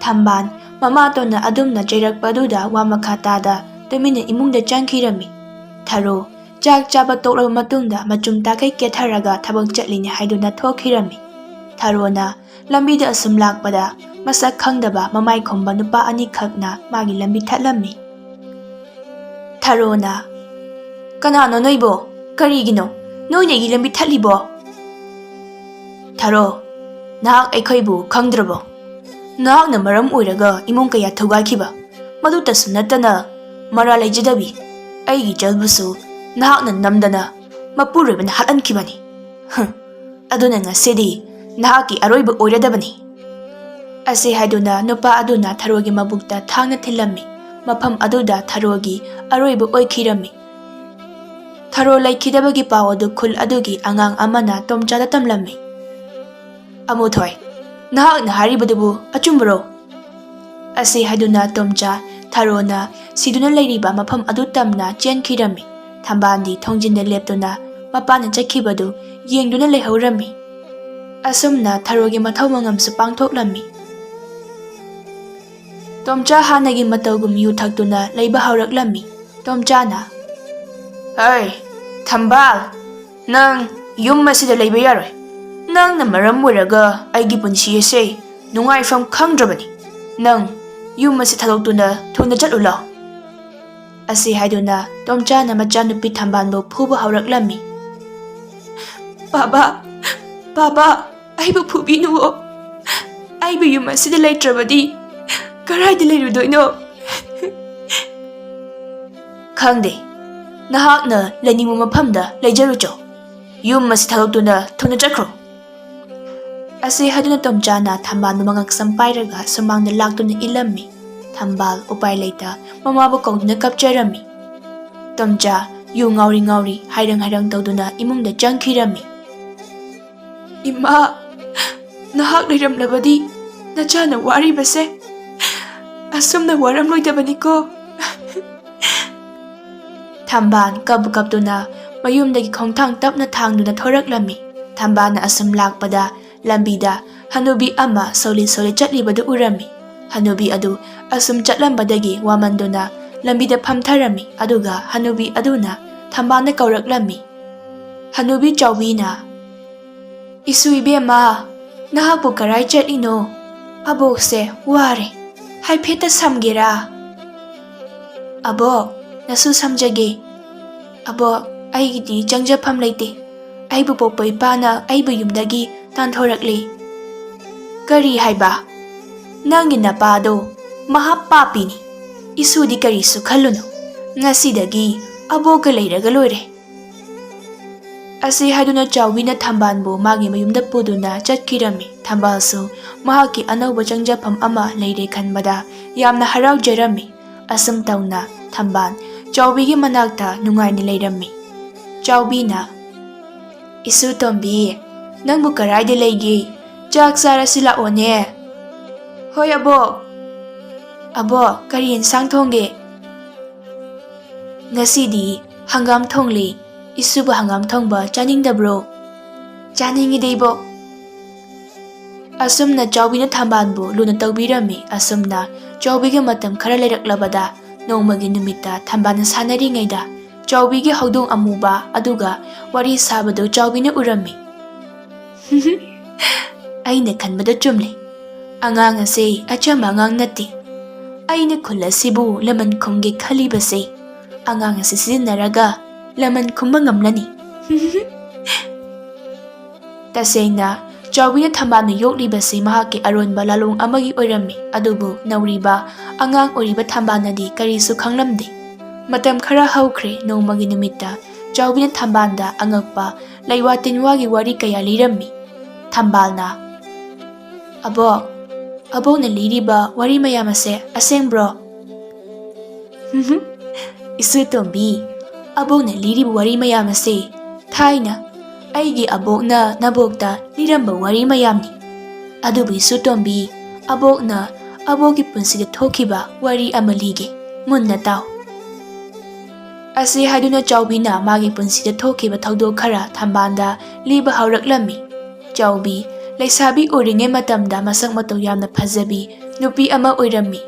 ꯊꯝꯕꯥꯜ ꯃꯃꯥꯇꯣꯟꯅ ꯑꯗꯨꯝꯅ ꯆꯩꯔꯛꯄ ꯑꯗꯨꯗ ꯋꯥ ꯃꯈꯥ ꯇꯥꯗ ꯇꯨꯃꯤꯟꯅ ꯏꯃꯨꯡꯗ ꯆꯪꯈꯤꯔꯝꯃꯤ꯫ ꯊꯔꯣ ꯆꯥꯛ ꯆꯥꯕ ꯇꯣꯛꯂꯕ ꯃꯇꯨꯡꯗ ꯃꯆꯨꯝ ꯇꯥꯈꯩ ꯀꯦꯊꯔꯒ ꯊꯕꯛ ꯆꯠꯂꯤꯅꯦ ꯍꯥꯏꯗꯨꯅ ꯊꯣꯛꯈꯤꯔꯝꯃꯤ꯫ ꯊꯔꯣꯅ ꯂꯝꯕꯤꯗ ꯑꯁꯨꯝ ꯂꯥꯛꯄꯗ ꯃꯁꯛ ꯈꯪꯗꯕ ꯃꯃꯥꯏ ꯈꯨꯝꯕ ꯅꯨꯄꯥ ꯑꯅꯤꯈꯛꯅ ꯃꯥꯒꯤ ꯂꯝꯕꯤ ꯊꯠꯂꯝꯃꯤ꯫ ꯊꯔꯣꯅ, "ꯀꯅꯥꯅꯣ ꯅꯣꯏꯕꯣ? ꯀꯔꯤꯒꯤꯅꯣ ꯅꯣꯏꯅ ꯑꯩꯒꯤ ꯂꯝꯕꯤ ꯊꯠꯂꯤꯕꯣ?" "ꯊꯔꯣ, ꯅꯍꯥꯛ ꯑꯩꯈꯣꯏꯕꯨ ꯈꯪꯗ꯭ꯔꯕꯣ? ꯅꯍꯥꯛꯅ ꯃꯔꯝ ꯑꯣꯏꯔꯒ ꯏꯃꯨꯡ ꯀꯌꯥ ꯊꯨꯒꯥꯏꯈꯤꯕ, ꯃꯗꯨꯇꯁꯨ ꯅꯠꯇꯅ ꯃꯔꯥꯜ ꯂꯩꯖꯗꯕꯤ ꯑꯩꯒꯤ ꯏꯆꯜꯕꯨꯁꯨ ꯅꯍꯥꯛꯅ ꯅꯝꯗꯅ ꯃꯄꯨꯔꯣꯏꯕꯅ ꯍꯥꯠꯍꯟꯈꯤꯕꯅꯤ꯫ ꯍꯨꯝ, ꯑꯗꯨꯅ ꯉꯁꯤꯗꯤ ꯅꯍꯥꯛꯀꯤ ꯑꯔꯣꯏꯕ ꯑꯣꯏꯔꯗꯕꯅꯤ꯫" ꯑꯁꯤ ꯍꯥꯏꯗꯨꯅ ꯅꯨꯄꯥ ꯑꯗꯨꯅ ꯊꯔꯣꯒꯤ ꯃꯕꯨꯛꯇ ꯊꯥꯡꯅ ꯊꯤꯜꯂꯝꯃꯤ꯫ ꯃꯐꯝ ꯑꯗꯨꯗ ꯊꯔꯣꯒꯤ ꯑꯔꯣꯏꯕ ꯑꯣꯏꯈꯤꯔꯝꯃꯤ꯫ ꯊꯔꯣ ꯂꯩꯈꯤꯗꯕꯒꯤ ꯄꯥꯎ ꯑꯗꯨ ꯈꯨꯜ ꯑꯗꯨꯒꯤ ꯑꯉꯥꯡ ꯑꯃꯅ ꯇꯣꯝꯆꯥꯗ ꯇꯝꯂꯝꯃꯤ꯫ "ꯑꯃꯨꯊꯣꯏ, ꯅꯍꯥꯛꯅ ꯍꯥꯏꯔꯤꯕꯗꯨꯕꯨ ꯑꯆꯨꯝꯕꯔꯣ?" ꯑꯁꯤ ꯍꯥꯏꯗꯨꯅ ꯇꯣꯝꯆꯥ ꯊꯔꯣꯅ ꯁꯤꯗꯨꯅ ꯂꯩꯔꯤꯕ ꯃꯐꯝ ꯑꯗꯨ ꯇꯝꯅ ꯆꯦꯟꯈꯤꯔꯝꯃꯤ꯫ ꯊꯝꯕꯥꯜꯗꯤ ꯊꯣꯡꯖꯤꯟꯗ ꯂꯦꯞꯇꯨꯅ ꯃꯄꯥꯅ ꯆꯠꯈꯤꯕꯗꯨ ꯌꯦꯡꯗꯨꯅ ꯂꯩꯍꯧꯔꯝꯃꯤ꯫ ꯑꯁꯨꯝꯅ ꯊꯔꯣꯒꯤ ꯃꯊꯧ ꯃꯉꯝꯁꯨ ꯄꯥꯡꯊꯣꯛꯂꯝꯃꯤ꯫ ꯇꯣꯝꯆꯥ ꯍꯥꯟꯅꯒꯤ ꯃꯇꯧꯒꯨꯝ ꯌꯨ ꯊꯛꯇꯨꯅ ꯂꯩꯕ ꯍꯧꯔꯛꯂꯝꯃꯤ꯫ ꯇꯣꯝꯆꯥꯅ, "ꯍꯩ, ꯊꯝꯕꯥꯜ, ꯅꯪ ꯌꯨꯝ ꯑꯁꯤꯗ ꯂꯩꯕ ꯌꯥꯔꯣꯏ꯫ ꯅꯪꯅ ꯃꯔꯝ ꯑꯣꯏꯔꯒ ꯑꯩꯒꯤ ꯄꯨꯟꯁꯤ ꯑꯁꯦ ꯅꯨꯡꯉꯥꯏꯐꯝ ꯈꯪꯗ꯭ꯔꯕꯅꯤ꯫ ꯅꯪ ꯌꯨꯝ ꯑꯁꯤ ꯊꯥꯗꯣꯛꯇꯨꯅ ꯊꯨꯅ ꯆꯠꯂꯨ ꯂꯥꯎ꯫" ꯑꯁꯤ ꯍꯥꯏꯗꯨꯅ ꯇꯣꯝꯆꯥꯅ ꯃꯆꯥꯅꯨꯄꯤ ꯊꯝꯕꯥꯜꯕꯨ ꯐꯨꯕ ꯍꯧꯔꯛꯂꯝꯃꯤ꯫ "ꯕꯥꯕꯥ, ꯕꯥꯕꯥ, ꯑꯩꯕꯨ ꯐꯨꯕꯤꯅꯨꯋꯣ꯫ ꯑꯩꯕꯨ ꯌꯨꯝ ꯑꯁꯤꯗ ꯂꯩꯇ꯭ꯔꯕꯗꯤ ꯀꯔꯥꯏꯗ ꯂꯩꯔꯨꯗꯣꯏꯅꯣ? ꯈꯪꯗꯦ꯫ ꯅꯍꯥꯛꯅ ꯂꯩꯅꯤꯡꯕ ꯃꯐꯝꯗ ꯂꯩꯖꯔꯨꯆꯣ꯫ ꯌꯨꯝ ꯑꯁꯤ ꯊꯥꯗꯣꯛꯇꯨꯅ ꯊꯨꯅ ꯆꯠꯈ꯭ꯔꯣ꯫ ꯑꯁꯤ ꯍꯥꯏꯗꯨꯅ ꯇꯣꯝꯆꯥꯅ ꯊꯝꯕꯥꯜꯕꯨ ꯃꯉꯛꯁꯝ ꯄꯥꯏꯔꯒ ꯁꯨꯃꯥꯡꯗ ꯂꯥꯛꯇꯨꯅ ꯏꯜꯂꯝꯃꯤ꯫ ꯊꯝꯕꯥꯜ ꯎꯄꯥꯏ ꯂꯩꯇ ꯃꯃꯥꯕꯨ ꯀꯧꯗꯨꯅ ꯀꯞꯆꯔꯝꯃꯤ꯫ ꯇꯣꯝꯆꯥ ꯌꯨ ꯉꯥꯎꯔꯤ ꯉꯥꯎꯔꯤ ꯍꯥꯏꯔꯪ ꯍꯥꯏꯔꯪ ꯇꯧꯗꯨꯅ ꯏꯃꯨꯡꯗ ꯆꯪꯈꯤꯔꯝꯃꯤ꯫ "ꯏꯃꯥ, ꯅꯍꯥꯛ ꯂꯩꯔꯝꯂꯕꯗꯤ ꯅꯆꯥꯅ ꯋꯥꯔꯤꯕꯁꯦ ꯑꯁꯨꯝꯅ ꯋꯥꯔꯝꯂꯣꯏꯗꯕꯅꯤꯀꯣ꯫" ꯊꯝꯕꯥꯜ ꯀꯞ ꯀꯞꯇꯨꯅ ꯃꯌꯨꯝꯗꯒꯤ ꯈꯣꯡꯊꯥꯡ ꯇꯞꯅ ꯊꯥꯡꯗꯨꯅ ꯊꯣꯔꯛꯂꯝꯃꯤ꯫ ꯊꯝꯕꯥꯜꯅ ꯑꯁꯨꯝ ꯂꯥꯛꯄꯗ ꯂꯝꯕꯤꯗ ꯍꯅꯨꯕꯤ ꯑꯃ ꯁꯣꯜꯂꯤ ꯁꯣꯜꯂꯤ ꯆꯠꯂꯤꯕꯗꯨ ꯎꯔꯝꯃꯤ꯫ ꯍꯅꯨꯕꯤ ꯑꯗꯨ ꯑꯁꯨꯝ ꯆꯠꯂꯝꯕꯗꯒꯤ ꯋꯥꯃꯟꯗꯨꯅ ꯂꯝꯕꯤꯗ ꯐꯝꯊꯔꯝꯃꯤ꯫ ꯑꯗꯨꯒ ꯍꯅꯨꯕꯤ ꯑꯗꯨꯅ ꯊꯝꯕꯥꯜꯅ ꯀꯧꯔꯛꯂꯝꯃꯤ꯫ ꯍꯅꯨꯕꯤ ꯆꯥꯎꯕꯤꯅ, "ꯏꯁꯨ ꯏꯕꯦꯝꯃ, ꯅꯍꯥꯛꯄꯨ ꯀꯔꯥꯏ ꯆꯠꯂꯤꯅꯣ? ꯑꯕꯣꯛꯁꯦ ꯋꯥꯔꯦ, ꯍꯥꯏꯐꯦꯠꯇ ꯁꯝꯒꯦꯔꯥ?" "ꯑꯕꯣꯛ, ꯅꯁꯨ ꯁꯝꯖꯒꯦ꯫ ꯑꯕꯣꯛ, ꯑꯩꯒꯤꯗꯤ ꯆꯪꯖꯐꯝ ꯂꯩꯇꯦ꯫ ꯑꯩꯕꯨ ꯄꯣꯛꯄ ꯏꯄꯥꯅ ꯑꯩꯕꯨ ꯌꯨꯝꯗꯒꯤ ꯇꯥꯟꯊꯣꯔꯛꯂꯦ꯫" "ꯀꯔꯤ ꯍꯥꯏꯕ? ꯅꯪꯒꯤ ꯅꯄꯥꯗꯣ ꯃꯍꯥ ꯄꯥꯄꯤꯅꯤ꯫ ꯏꯁꯨꯗꯤ ꯀꯔꯤꯁꯨ ꯈꯜꯂꯨꯅꯨ꯫ ꯉꯁꯤꯗꯒꯤ ꯑꯕꯣꯛꯀ ꯂꯩꯔꯒ ꯂꯣꯏꯔꯦ꯫" ꯑꯁꯤ ꯍꯥꯏꯗꯨꯅ ꯆꯥꯎꯕꯤꯅ ꯊꯝꯕꯥꯜꯕꯨ ꯃꯥꯒꯤ ꯃꯌꯨꯝꯗ ꯄꯨꯗꯨꯅ ꯆꯠꯈꯤꯔꯝꯃꯤ꯫ ꯊꯝꯕꯥꯜꯁꯨ ꯃꯍꯥꯛꯀꯤ ꯑꯅꯧꯕ ꯆꯪꯖꯐꯝ ꯑꯃ ꯂꯩꯔꯦ ꯈꯟꯕꯗ ꯌꯥꯝꯅ ꯍꯔꯥꯎꯖꯔꯝꯃꯤ꯫ ꯑꯁꯨꯝ ꯇꯧꯅ ꯊꯝꯕꯥꯜ ꯆꯥꯎꯕꯤꯒꯤ ꯃꯅꯥꯛꯇ ꯅꯨꯡꯉꯥꯏꯅ ꯂꯩꯔꯝꯃꯤ꯫ ꯆꯥꯎꯕꯤꯅ, "ꯏꯁꯨ ꯇꯣꯝꯕꯤ, ꯅꯪꯕꯨ ꯀꯔꯥꯏꯗ ꯂꯩꯒꯦ? ꯆꯥꯛ ꯆꯥꯔꯁꯤ ꯂꯥꯛꯑꯣꯅꯦ꯫" "ꯍꯣꯏ ꯑꯕꯣꯛ꯫" "ꯑꯕꯣꯛ, ꯀꯔꯤ ꯌꯦꯟꯁꯥꯡ ꯊꯣꯡꯒꯦ?" "ꯉꯁꯤꯗꯤ ꯍꯪꯒꯥꯝ ꯊꯣꯡꯂꯤ꯫ ꯏꯁꯨꯕꯨ ꯍꯪꯒꯥꯝ ꯊꯣꯡꯕ ꯆꯥꯅꯤꯡꯗꯕ꯭ꯔꯣ?" "ꯆꯥꯅꯤꯡꯉꯤꯗ, ꯏꯕꯣꯛ꯫" ꯑꯁꯨꯝꯅ ꯆꯥꯎꯕꯤꯅ ꯊꯝꯕꯥꯜꯕꯨ ꯂꯨꯅ ꯇꯧꯕꯤꯔꯝꯃꯤ꯫ ꯑꯁꯨꯝꯅ ꯆꯥꯎꯕꯤꯒ ꯃꯇꯝ ꯈꯔ ꯂꯩꯔꯛꯂꯕꯗ, ꯅꯣꯡꯃꯒꯤ ꯅꯨꯃꯤꯠꯇ ꯊꯝꯕꯥꯜꯅ ꯁꯥꯟꯅꯔꯤꯉꯩꯗ ꯆꯥꯎꯕꯤꯒꯤ ꯍꯧꯗꯣꯡ ꯑꯃꯨꯕ ꯑꯗꯨꯒ ꯋꯥꯔꯤ ꯁꯥꯕꯗꯨ ꯆꯥꯎꯕꯤꯅ ꯎꯔꯝꯃꯤ꯫ "ꯑꯩꯅ ꯈꯟꯕꯗ ꯆꯨꯝꯂꯦ꯫ ꯑꯉꯥꯡ ꯑꯁꯦ ꯑꯆꯝꯕ ꯑꯉꯥꯡ ꯅꯠꯇꯦ꯫ ꯑꯩꯅ ꯈꯨꯜ ꯑꯁꯤꯕꯨ ꯂꯃꯟ ꯈꯨꯝꯒꯦ ꯈꯜꯂꯤꯕꯁꯦ ꯑꯉꯥꯡ ꯑꯁꯤ ꯁꯤꯖꯤꯟꯅꯔꯒ ꯂꯃꯟ ꯈꯨꯝꯕ ꯉꯝꯂꯅꯤ꯫" ꯇꯁꯦꯡꯅ ꯆꯥꯎꯕꯤꯅ ꯊꯝꯕꯥꯜꯅ ꯌꯣꯛꯂꯤꯕꯁꯤ ꯃꯍꯥꯛꯀꯤ ꯑꯔꯣꯟꯕ ꯂꯥꯂꯣꯡ ꯑꯃꯒꯤ ꯑꯣꯏꯔꯝꯃꯤ꯫ ꯑꯗꯨꯕꯨ ꯅꯧꯔꯤꯕ ꯑꯉꯥꯡ ꯑꯣꯏꯔꯤꯕ ꯊꯝꯕꯥꯜꯅꯗꯤ ꯀꯔꯤꯁꯨ ꯈꯪꯂꯝꯗꯦ꯫ ꯃꯇꯝ ꯈꯔ ꯍꯧꯈ꯭ꯔꯦ꯫ ꯅꯣꯡꯃꯒꯤ ꯅꯨꯃꯤꯠꯇ ꯆꯥꯎꯕꯤꯅ ꯊꯝꯕꯥꯜꯗ ꯑꯉꯛꯄ ꯂꯩꯋꯥ ꯇꯤꯟꯋꯥꯒꯤ ꯋꯥꯔꯤ ꯀꯌꯥ ꯂꯤꯔꯝꯃꯤ꯫ ꯊꯝꯕꯥꯜꯅ, "ꯑꯕꯣꯛ, ꯑꯕꯣꯛꯅ ꯂꯤꯔꯤꯕ ꯋꯥꯔꯤ ꯃꯌꯥꯝ ꯑꯁꯦ ꯑꯁꯦꯡꯕ꯭ꯔꯣ?" "ꯏꯁꯨ ꯇꯣꯝꯕꯤ, ꯑꯕꯣꯛꯅ ꯂꯤꯔꯤꯕ ꯋꯥꯔꯤ ꯃꯌꯥꯝ ꯑꯁꯦ ꯊꯥꯏꯅ ꯑꯩꯒꯤ ꯑꯕꯣꯛꯅ ꯅꯕꯣꯛꯇ ꯂꯤꯔꯝꯕ ꯋꯥꯔꯤ ꯃꯌꯥꯝꯅꯤ꯫ ꯑꯗꯨꯕꯨ ꯏꯁꯨ ꯇꯣꯝꯕꯤ, ꯑꯕꯣꯛꯅ ꯑꯕꯣꯛꯀꯤ ꯄꯨꯟꯁꯤꯗ ꯊꯣꯛꯈꯤꯕ ꯋꯥꯔꯤ ꯑꯃ ꯂꯤꯒꯦ, ꯃꯨꯟꯅ ꯇꯥꯎ꯫" ꯑꯁꯤ ꯍꯥꯏꯗꯨꯅ ꯆꯥꯎꯕꯤꯅ ꯃꯥꯒꯤ ꯄꯨꯟꯁꯤꯗ ꯊꯣꯛꯈꯤꯕ ꯊꯧꯗꯣꯛ ꯈꯔ ꯊꯝꯕꯥꯜꯗ ꯂꯤꯕ ꯍꯧꯔꯛꯂꯝꯃꯤ꯫ ꯆꯥꯎꯕꯤ ꯂꯩꯁꯥꯕꯤ ꯑꯣꯏꯔꯤꯉꯩ ꯃꯇꯝꯗ ꯃꯁꯛ ꯃꯇꯧ ꯌꯥꯝꯅ ꯐꯖꯕꯤ ꯅꯨꯄꯤ ꯑꯃ ꯑꯣꯏꯔꯝꯃꯤ꯫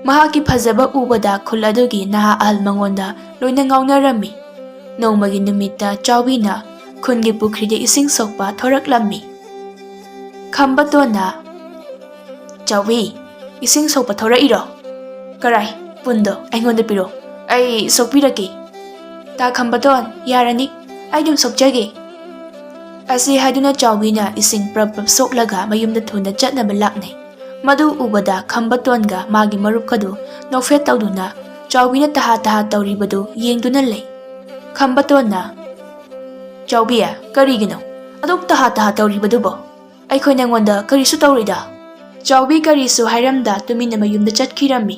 ꯃꯍꯥꯛꯀꯤ ꯐꯖꯕ ꯎꯕꯗ ꯈꯨꯜ ꯑꯗꯨꯒꯤ ꯅꯍꯥ ꯑꯍꯜ ꯃꯉꯣꯟꯗ ꯂꯣꯏꯅ ꯉꯥꯎꯅꯔꯝꯃꯤ꯫ ꯅꯣꯡꯃꯒꯤ ꯅꯨꯃꯤꯠꯇ ꯆꯥꯎꯕꯤꯅ ꯈꯨꯟꯒꯤ ꯄꯨꯈ꯭ꯔꯤꯗ ꯏꯁꯤꯡ ꯁꯣꯛꯄ ꯊꯣꯔꯛꯂꯝꯃꯤ꯫ ꯈꯝꯕꯇꯣꯟꯅ, "ꯆꯥꯎꯕꯤ, ꯏꯁꯤꯡ ꯁꯣꯛꯄ ꯊꯣꯔꯛꯏꯔꯣ? ꯀꯔꯥꯏ, ꯄꯨꯟꯗꯣ ꯑꯩꯉꯣꯟꯗ ꯄꯤꯔꯣ, ꯑꯩ ꯁꯣꯛꯄꯤꯔꯛꯀꯦ꯫" "ꯇꯥ ꯈꯝꯕꯇꯣꯟ, ꯌꯥꯔꯅꯤ, ꯑꯩ ꯑꯗꯨꯝ ꯁꯣꯛꯆꯒꯦ꯫" ꯑꯁꯤ ꯍꯥꯏꯗꯨꯅ ꯆꯥꯎꯕꯤꯅ ꯏꯁꯤꯡ ꯄ꯭ꯔꯞ ꯄ꯭ꯔꯞ ꯁꯣꯛꯂꯒ ꯃꯌꯨꯝꯗ ꯊꯨꯅ ꯆꯠꯅꯕ ꯂꯥꯛꯅꯩ꯫ ꯃꯗꯨ ꯎꯕꯗ ꯈꯝꯕꯇꯣꯟꯒ ꯃꯥꯒꯤ ꯃꯔꯨꯞꯀꯗꯨ ꯅꯣꯛꯐꯦꯠ ꯇꯧꯗꯨꯅ ꯆꯥꯎꯕꯤꯅ ꯇꯍꯥ ꯇꯍꯥ ꯇꯧꯔꯤꯕꯗꯨ ꯌꯦꯡꯗꯨꯅ ꯂꯩ꯫ ꯈꯝꯕꯇꯣꯟꯅ, "ꯆꯥꯎꯕꯤ, ꯀꯔꯤꯒꯤꯅꯣ ꯑꯗꯨꯛ ꯇꯍꯥ ꯇꯍꯥ ꯇꯧꯔꯤꯕꯗꯨꯕꯣ? ꯑꯩꯈꯣꯏ ꯅꯉꯣꯟꯗ ꯀꯔꯤꯁꯨ ꯇꯧꯔꯣꯏꯗ꯫" ꯆꯥꯎꯕꯤ ꯀꯔꯤꯁꯨ ꯍꯥꯏꯔꯝꯗ ꯇꯨꯃꯤꯟꯅ ꯃꯌꯨꯝꯗ ꯆꯠꯈꯤꯔꯝꯃꯤ꯫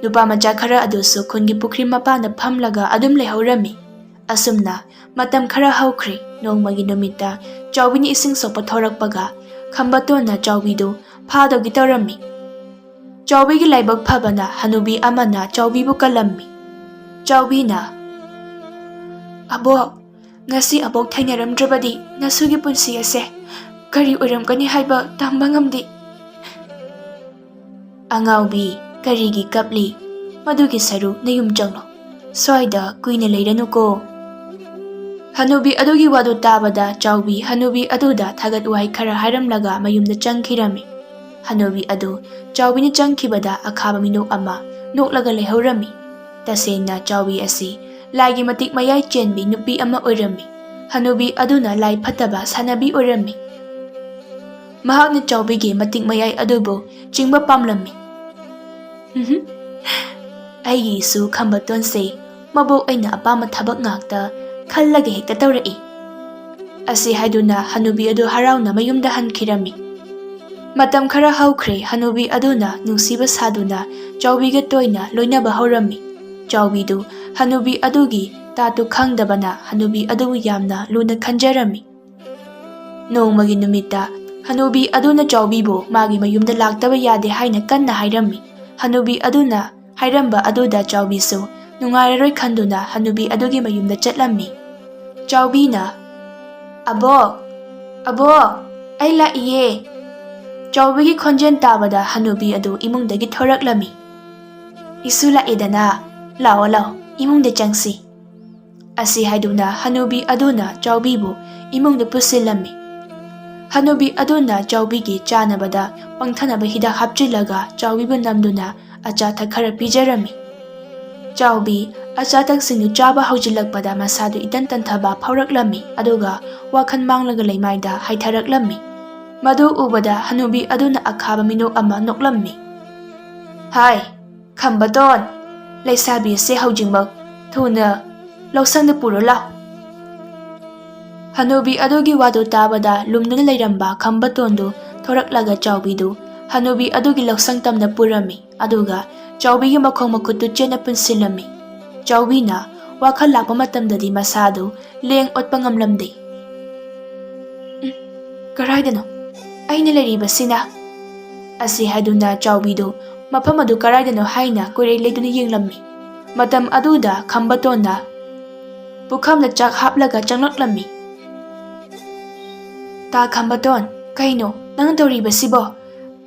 ꯅꯨꯄꯥ ꯃꯆꯥ ꯈꯔ ꯑꯗꯨꯁꯨ ꯈꯨꯟꯒꯤ ꯄꯨꯈ꯭ꯔꯤ ꯃꯄꯥꯟꯗ ꯐꯝꯂꯒ ꯑꯗꯨꯝ ꯂꯩꯍꯧꯔꯝꯃꯤ꯫ ꯑꯁꯨꯝꯅ ꯃꯇꯝ ꯈꯔ ꯍꯧꯈ꯭ꯔꯦ꯫ ꯅꯣꯡꯃꯒꯤ ꯅꯨꯃꯤꯠꯇ ꯆꯥꯎꯕꯤꯅ ꯏꯁꯤꯡ ꯁꯣꯛꯄ ꯊꯣꯔꯛꯄꯒ ꯈꯝꯕꯇꯣꯟꯅ ꯆꯥꯎꯕꯤꯗꯨ ꯐꯥꯗꯧꯒꯤ ꯇꯧꯔꯝꯃꯤ꯫ ꯆꯥꯎꯕꯤꯒꯤ ꯂꯥꯏꯕꯛ ꯐꯕꯅ ꯍꯅꯨꯕꯤ ꯑꯃꯅ ꯆꯥꯎꯕꯤꯕꯨ ꯀꯜꯂꯝꯃꯤ꯫ ꯆꯥꯎꯕꯤꯅ, "ꯑꯕꯣꯛ, ꯉꯁꯤ ꯑꯕꯣꯛ ꯊꯦꯡꯅꯔꯝꯗ꯭ꯔꯕꯗꯤ ꯅꯁꯨꯒꯤ ꯄꯨꯟꯁꯤ ꯑꯁꯦ ꯀꯔꯤ ꯑꯣꯏꯔꯝꯒꯅꯤ ꯍꯥꯏꯕ ꯇꯝꯕ ꯉꯝꯗꯦ꯫" "ꯑꯉꯥꯎꯕꯤ, ꯀꯔꯤꯒꯤ ꯀꯞꯂꯤ? ꯃꯗꯨꯒꯤ ꯁꯔꯨ ꯅꯌꯨꯝ ꯆꯪꯂꯣ꯫ ꯁ꯭ꯋꯥꯏꯗ ꯀꯨꯏꯅ ꯂꯩꯔꯅꯨꯀꯣ꯫" ꯍꯅꯨꯕꯤ ꯑꯗꯨꯒꯤ ꯋꯥꯗꯨ ꯇꯥꯕꯗ ꯆꯥꯎꯕꯤ ꯍꯅꯨꯕꯤ ꯑꯗꯨꯗ ꯊꯥꯒꯠ ꯋꯥꯍꯩ ꯈꯔ ꯍꯥꯏꯔꯝꯂꯒ ꯃꯌꯨꯝꯗ ꯆꯪꯈꯤꯔꯝꯃꯤ꯫ ꯍꯅꯨꯕꯤ ꯑꯗꯨ ꯆꯥꯎꯕꯤꯅ ꯆꯪꯈꯤꯕꯗ ꯑꯈꯥꯕ ꯃꯤꯅꯣꯛ ꯑꯃ ꯅꯣꯛꯂꯒ ꯂꯩꯍꯧꯔꯝꯃꯤ꯫ ꯇꯁꯦꯡꯅ ꯆꯥꯎꯕꯤ ꯑꯁꯤ ꯂꯥꯏꯒꯤ ꯃꯇꯤꯛ ꯃꯌꯥꯏ ꯆꯦꯟꯕꯤ ꯅꯨꯄꯤ ꯑꯃ ꯑꯣꯏꯔꯝꯃꯤ꯫ ꯍꯅꯨꯕꯤ ꯑꯗꯨꯅ ꯂꯥꯏ ꯐꯠꯇꯕ ꯁꯥꯟꯅꯕꯤ ꯑꯣꯏꯔꯝꯃꯤ꯫ ꯃꯍꯥꯛꯅ ꯆꯥꯎꯕꯤꯒꯤ ꯃꯇꯤꯛ ꯃꯌꯥꯏ ꯑꯗꯨꯕꯨ ꯆꯤꯡꯕ ꯄꯥꯝꯂꯝꯃꯤ꯫ "ꯎꯝꯍꯨꯝ, ꯑꯩꯒꯤꯁꯨ ꯈꯝꯕꯇꯣꯟꯁꯦ ꯃꯕꯣꯛ ꯑꯩꯅ ꯑꯄꯥꯝꯕ ꯊꯕꯛ ꯉꯥꯛꯇ ꯈꯜꯂꯒ ꯍꯦꯛꯇ ꯇꯧꯔꯛꯏ" ꯑꯁꯤ ꯍꯥꯏꯗꯨꯅ ꯍꯅꯨꯕꯤ ꯑꯗꯨ ꯍꯔꯥꯎꯅ ꯃꯌꯨꯝꯗ ꯍꯟꯈꯤꯔꯝꯃꯤ꯫ ꯃꯇꯝ ꯈꯔ ꯍꯧꯈ꯭ꯔꯦ꯫ ꯍꯅꯨꯕꯤ ꯑꯗꯨꯅ ꯅꯨꯡꯁꯤꯕ ꯁꯥꯗꯨꯅ ꯆꯥꯎꯕꯤꯒ ꯇꯣꯏꯅ ꯂꯣꯏꯅꯕ ꯍꯧꯔꯝꯃꯤ꯫ ꯆꯥꯎꯕꯤꯗꯨ ꯍꯅꯨꯕꯤ ꯑꯗꯨꯒꯤ ꯇꯥꯠꯇꯨ ꯈꯪꯗꯕꯅ ꯍꯅꯨꯕꯤ ꯑꯗꯨꯕꯨ ꯌꯥꯝꯅ ꯂꯨꯅ ꯈꯟꯖꯔꯝꯃꯤ꯫ ꯅꯣꯡꯃꯒꯤ ꯅꯨꯃꯤꯠꯇ ꯍꯅꯨꯕꯤ ꯑꯗꯨꯅ ꯆꯥꯎꯕꯤꯕꯨ ꯃꯥꯒꯤ ꯃꯌꯨꯝꯗ ꯂꯥꯛꯇꯕ ꯌꯥꯗꯦ ꯍꯥꯏꯅ ꯀꯟꯅ ꯍꯥꯏꯔꯝꯃꯤ꯫ ꯍꯅꯨꯕꯤ ꯑꯗꯨꯅ ꯍꯥꯏꯔꯝꯕ ꯑꯗꯨꯗ ꯆꯥꯎꯕꯤꯁꯨ ꯅꯨꯡꯉꯥꯏꯔꯔꯣꯏ ꯈꯟꯗꯨꯅ ꯍꯅꯨꯕꯤ ꯑꯗꯨꯒꯤ ꯃꯌꯨꯝꯗ ꯆꯠꯂꯝꯃꯤ꯫ ꯆꯥꯎꯕꯤꯅ, "ꯑꯕꯣꯛ, ꯑꯕꯣꯛ, ꯑꯩ ꯂꯥꯛꯏꯌꯦ!" ꯆꯥꯎꯕꯤꯒꯤ ꯈꯣꯟꯖꯦꯜ ꯇꯥꯕꯗ ꯍꯅꯨꯕꯤ ꯑꯗꯨ ꯏꯃꯨꯡꯗꯒꯤ ꯊꯣꯔꯛꯂꯝꯃꯤ꯫ "ꯏꯁꯨ ꯂꯥꯛꯑꯦꯗꯅ, ꯂꯥꯛꯑꯣ ꯂꯥꯛꯑꯣ, ꯏꯃꯨꯡꯗ ꯆꯪꯁꯤ" ꯑꯁꯤ ꯍꯥꯏꯗꯨꯅ ꯍꯅꯨꯕꯤ ꯑꯗꯨꯅ ꯆꯥꯎꯕꯤꯕꯨ ꯏꯃꯨꯡꯗ ꯄꯨꯁꯤꯜꯂꯝꯃꯤ꯫ ꯍꯅꯨꯕꯤ ꯑꯗꯨꯅ ꯆꯥꯎꯕꯤꯒꯤ ꯆꯥꯅꯕꯗ ꯄꯪꯊꯅꯕ ꯍꯤꯗꯥꯛ ꯍꯥꯞꯆꯤꯜꯂꯒ ꯆꯥꯎꯕꯤꯕꯨ ꯅꯝꯗꯨꯅ ꯑꯆꯥ ꯑꯊꯛ ꯈꯔ ꯄꯤꯖꯔꯝꯃꯤ꯫ ꯆꯥꯎꯕꯤ ꯑꯆꯥ ꯑꯊꯛꯁꯤꯡꯗꯨ ꯆꯥꯕ ꯍꯧꯖꯤꯜꯂꯛꯄꯗ ꯃꯁꯥꯗꯨ ꯏꯇꯟ ꯇꯟꯊꯕ ꯐꯥꯎꯔꯛꯂꯝꯃꯤ, ꯑꯗꯨꯒ ꯋꯥꯈꯜ ꯃꯥꯡꯂꯒ ꯂꯩꯃꯥꯏꯗ ꯍꯥꯏꯊꯔꯛꯂꯝꯃꯤ꯫ ꯃꯗꯨ ꯎꯕꯗ ꯍꯅꯨꯕꯤ ꯑꯗꯨꯅ ꯑꯈꯥꯕ ꯃꯤꯅꯣꯛ ꯑꯃ ꯅꯣꯛꯂꯝꯃꯤ꯫ "ꯍꯥꯏ, ꯈꯝꯕꯇꯣꯟ, ꯂꯩꯁꯥꯕꯤ ꯑꯁꯤ ꯍꯧꯖꯤꯛꯃꯛ ꯊꯨꯅ ꯂꯧꯁꯪꯗ ꯄꯨꯔꯣ ꯂꯥꯎ!" ꯍꯅꯨꯕꯤ ꯑꯗꯨꯒꯤ ꯋꯥꯗꯨ ꯇꯥꯕꯗ ꯂꯨꯝꯗꯨꯅ ꯂꯩꯔꯝꯕ ꯈꯝꯕꯇꯣꯟꯗꯨ ꯊꯣꯔꯛꯂꯒ ꯆꯥꯎꯕꯤꯗꯨ ꯍꯅꯨꯕꯤ ꯑꯗꯨꯒꯤ ꯂꯧꯁꯪ ꯇꯝꯅ ꯄꯨꯔꯝꯃꯤ, ꯑꯗꯨꯒ ꯆꯥꯎꯕꯤꯒꯤ ꯃꯈꯣꯡ ꯃꯈꯨꯠꯇꯨ ꯆꯦꯠꯅ ꯄꯨꯟꯁꯤꯜꯂꯝꯃꯤ꯫ ꯆꯥꯎꯕꯤꯅ ꯋꯥꯈꯜ ꯂꯥꯛꯄ ꯃꯇꯝꯗꯗꯤ ꯃꯁꯥꯗꯨ ꯂꯦꯡ ꯑꯣꯠꯄ ꯉꯝꯂꯝꯗꯦ꯫ "ꯎꯝ, ꯀꯔꯥꯏꯗꯅꯣ ꯑꯩꯅ ꯂꯩꯔꯤꯕꯁꯤꯅ?" ꯑꯁꯤ ꯍꯥꯏꯗꯨꯅ ꯆꯥꯎꯕꯤꯗꯨ ꯃꯐꯝ ꯑꯗꯨ ꯀꯔꯥꯏꯗꯅꯣ ꯍꯥꯏꯅ ꯀꯣꯏꯔꯦ ꯂꯩꯗꯨꯅ ꯌꯦꯡꯂꯝꯃꯤ꯫ ꯃꯇꯝ ꯑꯗꯨꯗ ꯈꯝꯕꯇꯣꯟꯅ ꯄꯨꯈꯝꯗ ꯆꯥꯛ ꯍꯥꯞꯂꯒ ꯆꯪꯂꯛꯂꯝꯃꯤ꯫ "ꯇꯥ ꯈꯝꯕꯇꯣꯟ, ꯀꯩꯅꯣ ꯅꯪ ꯇꯧꯔꯤꯕꯁꯤꯕꯣ?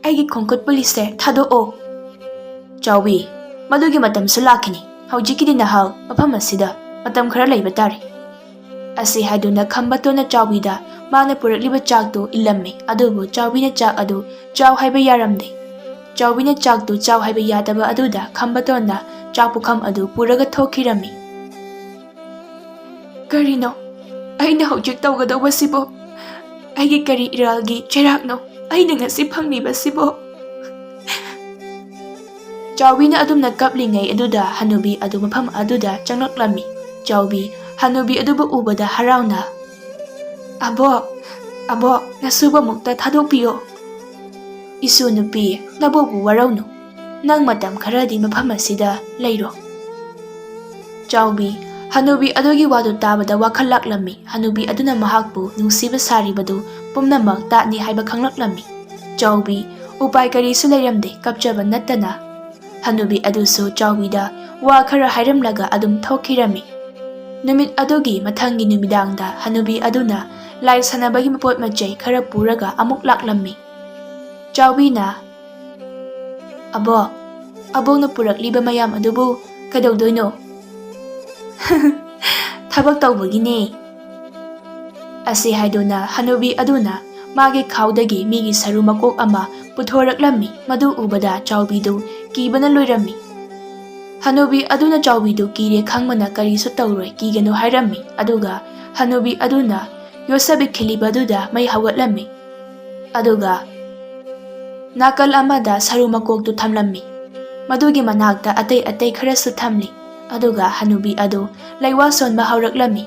ꯑꯩꯒꯤ ꯈꯣꯡꯈꯨꯠ ꯄꯨꯜꯂꯤꯁꯦ ꯊꯥꯗꯣꯛꯑꯣ!" "ꯆꯥꯎꯕꯤ, ꯃꯗꯨꯒꯤ ꯃꯇꯝꯁꯨ ꯂꯥꯛꯈꯤꯅꯤ꯫ ꯍꯧꯖꯤꯛꯀꯤꯗꯤ ꯅꯍꯥꯛ ꯃꯐꯝ ꯑꯁꯤꯗ ꯃꯇꯝ ꯈꯔ ꯂꯩꯕ ꯇꯥꯔꯦ" ꯑꯁꯤ ꯍꯥꯏꯗꯨꯅ ꯈꯝꯕꯇꯣꯟꯅ ꯆꯥꯎꯕꯤꯗ ꯃꯥꯅ ꯄꯨꯔꯛꯂꯤꯕ ꯆꯥꯛꯇꯨ ꯏꯜꯂꯝꯃꯤ꯫ ꯑꯗꯨꯕꯨ ꯆꯥꯎꯕꯤꯅ ꯆꯥꯛ ꯑꯗꯨ ꯆꯥꯎ ꯍꯥꯏꯕ ꯌꯥꯔꯝꯗꯦ꯫ ꯆꯥꯎꯕꯤꯅ ꯆꯥꯛꯇꯨ ꯆꯥꯎ ꯍꯥꯏꯕ ꯌꯥꯗꯕ ꯑꯗꯨꯗ ꯈꯝꯕꯇꯣꯟꯅ ꯆꯥꯛ ꯄꯨꯈꯝ ꯑꯗꯨ ꯄꯨꯔꯒ ꯊꯣꯛꯈꯤꯔꯝꯃꯤ꯫ "ꯀꯔꯤꯅꯣ ꯑꯩꯅ ꯍꯧꯖꯤꯛ ꯇꯧꯒꯗꯧꯕꯁꯤꯕꯣ? ꯑꯩꯒꯤ ꯀꯔꯤ ꯏꯔꯥꯜꯒꯤ ꯆꯩꯔꯥꯛꯅꯣ ꯑꯩꯅ ꯉꯁꯤ ꯐꯪꯂꯤꯕꯁꯤꯕꯣ? ꯆꯥꯎꯕꯤꯅ ꯑꯗꯨꯝꯅ ꯀꯞꯂꯤꯉꯩ ꯑꯗꯨꯗ ꯍꯅꯨꯕꯤ ꯑꯗꯨ ꯃꯐꯝ ꯑꯗꯨꯗ ꯆꯪꯂꯛꯂꯝꯃꯤ꯫ ꯆꯥꯎꯕꯤ ꯍꯅꯨꯕꯤ ꯑꯗꯨꯕꯨ ꯎꯕꯗ ꯍꯔꯥꯎꯅ, "ꯑꯕꯣꯛ, ꯑꯕꯣꯛ, ꯅꯁꯨꯕꯃꯨꯛꯇ ꯊꯥꯗꯣꯛꯄꯤꯌꯣ꯫ ꯏꯁꯨ ꯅꯨꯄꯤ, ꯅꯕꯣꯛꯄꯨ ꯋꯥꯔꯧꯅꯨ꯫ ꯅꯪ ꯃꯇꯝ ꯈꯔꯗꯤ ꯃꯐꯝ ꯑꯁꯤꯗ ꯂꯩꯔꯣ꯫" ꯆꯥꯎꯕꯤ ꯍꯅꯨꯕꯤ ꯑꯗꯨꯒꯤ ꯋꯥꯗꯨ ꯇꯥꯕꯗ ꯋꯥꯈꯜ ꯂꯥꯛꯂꯝꯃꯤ꯫ ꯍꯅꯨꯕꯤ ꯑꯗꯨꯅ ꯃꯍꯥꯛꯄꯨ ꯅꯨꯡꯁꯤꯕ ꯁꯥꯔꯤꯕꯗꯨ ꯄꯨꯝꯅꯃꯛ ꯇꯥꯠꯅꯤ ꯍꯥꯏꯕ ꯈꯪꯂꯛꯂꯝꯃꯤ꯫ ꯆꯥꯎꯕꯤ ꯎꯄꯥꯏ ꯀꯔꯤꯁꯨ ꯂꯩꯔꯝꯗꯦ, ꯀꯞꯆꯕ ꯅꯠꯇꯅ꯫ ꯍꯅꯨꯕꯤ ꯑꯗꯨꯁꯨ ꯆꯥꯎꯕꯤꯗ ꯋꯥ ꯈꯔ ꯍꯥꯏꯔꯝꯂꯒ ꯑꯗꯨꯝ ꯊꯣꯛꯈꯤꯔꯝꯃꯤ꯫ ꯅꯨꯃꯤꯠ ꯑꯗꯨꯒꯤ ꯃꯊꯪꯒꯤ ꯅꯨꯃꯤꯗꯥꯡꯗ ꯍꯅꯨꯕꯤ ꯑꯗꯨꯅ ꯂꯥꯏ ꯁꯥꯟꯅꯕꯒꯤ ꯃꯄꯣꯠ ꯃꯆꯩ ꯈꯔ ꯄꯨꯔꯒ ꯑꯃꯨꯛ ꯂꯥꯛꯂꯝꯃꯤ꯫ ꯆꯥꯎꯕꯤꯅ, "ꯑꯕꯣꯛ, ꯑꯕꯣꯛꯅ ꯄꯨꯔꯛꯂꯤꯕ ꯃꯌꯥꯝ ꯑꯗꯨꯕꯨ ꯀꯩꯗꯧꯗꯣꯏꯅꯣ?" "ꯊꯕꯛ ꯇꯧꯕꯒꯤꯅꯦ," ꯑꯁꯤ ꯍꯥꯏꯗꯨꯅ ꯍꯅꯨꯕꯤ ꯑꯗꯨꯅ ꯃꯥꯒꯤ ꯈꯥꯎꯗꯒꯤ ꯃꯤꯒꯤ ꯁꯔꯨ ꯃꯀꯣꯛ ꯑꯃ ꯄꯨꯊꯣꯔꯛꯂꯝꯃꯤ꯫ ꯃꯗꯨ ꯎꯕꯗ ꯆꯥꯎꯕꯤꯗꯨ ꯀꯤꯕꯅ ꯂꯣꯏꯔꯝꯃꯤ꯫ ꯍꯅꯨꯕꯤ ꯑꯗꯨꯅ ꯆꯥꯎꯕꯤꯗꯨ ꯀꯤꯔꯦ ꯈꯪꯕꯅ ꯀꯔꯤꯁꯨ ꯇꯧꯔꯣꯏ, ꯀꯤꯒꯅꯨ ꯍꯥꯏꯔꯝꯃꯤ꯫ ꯑꯗꯨꯒ ꯍꯅꯨꯕꯤ ꯑꯗꯨꯅ ꯌꯣꯠꯁꯕꯤꯛ ꯈꯤꯜꯂꯤꯕ ꯑꯗꯨꯗ ꯃꯩ ꯍꯧꯒꯠꯂꯝꯃꯤ꯫ ꯑꯗꯨꯒ ꯅꯥꯀꯜ ꯑꯃꯗ ꯁꯔꯨ ꯃꯀꯣꯛꯇꯨ ꯊꯝꯂꯝꯃꯤ꯫ ꯃꯗꯨꯒꯤ ꯃꯅꯥꯛꯇ ꯑꯇꯩ ꯑꯇꯩ ꯈꯔꯁꯨ ꯊꯝꯂꯤ꯫ ꯑꯗꯨꯒ ꯍꯅꯨꯕꯤ ꯑꯗꯨ ꯂꯩꯋꯥ ꯁꯣꯟꯕ ꯍꯧꯔꯛꯂꯝꯃꯤ꯫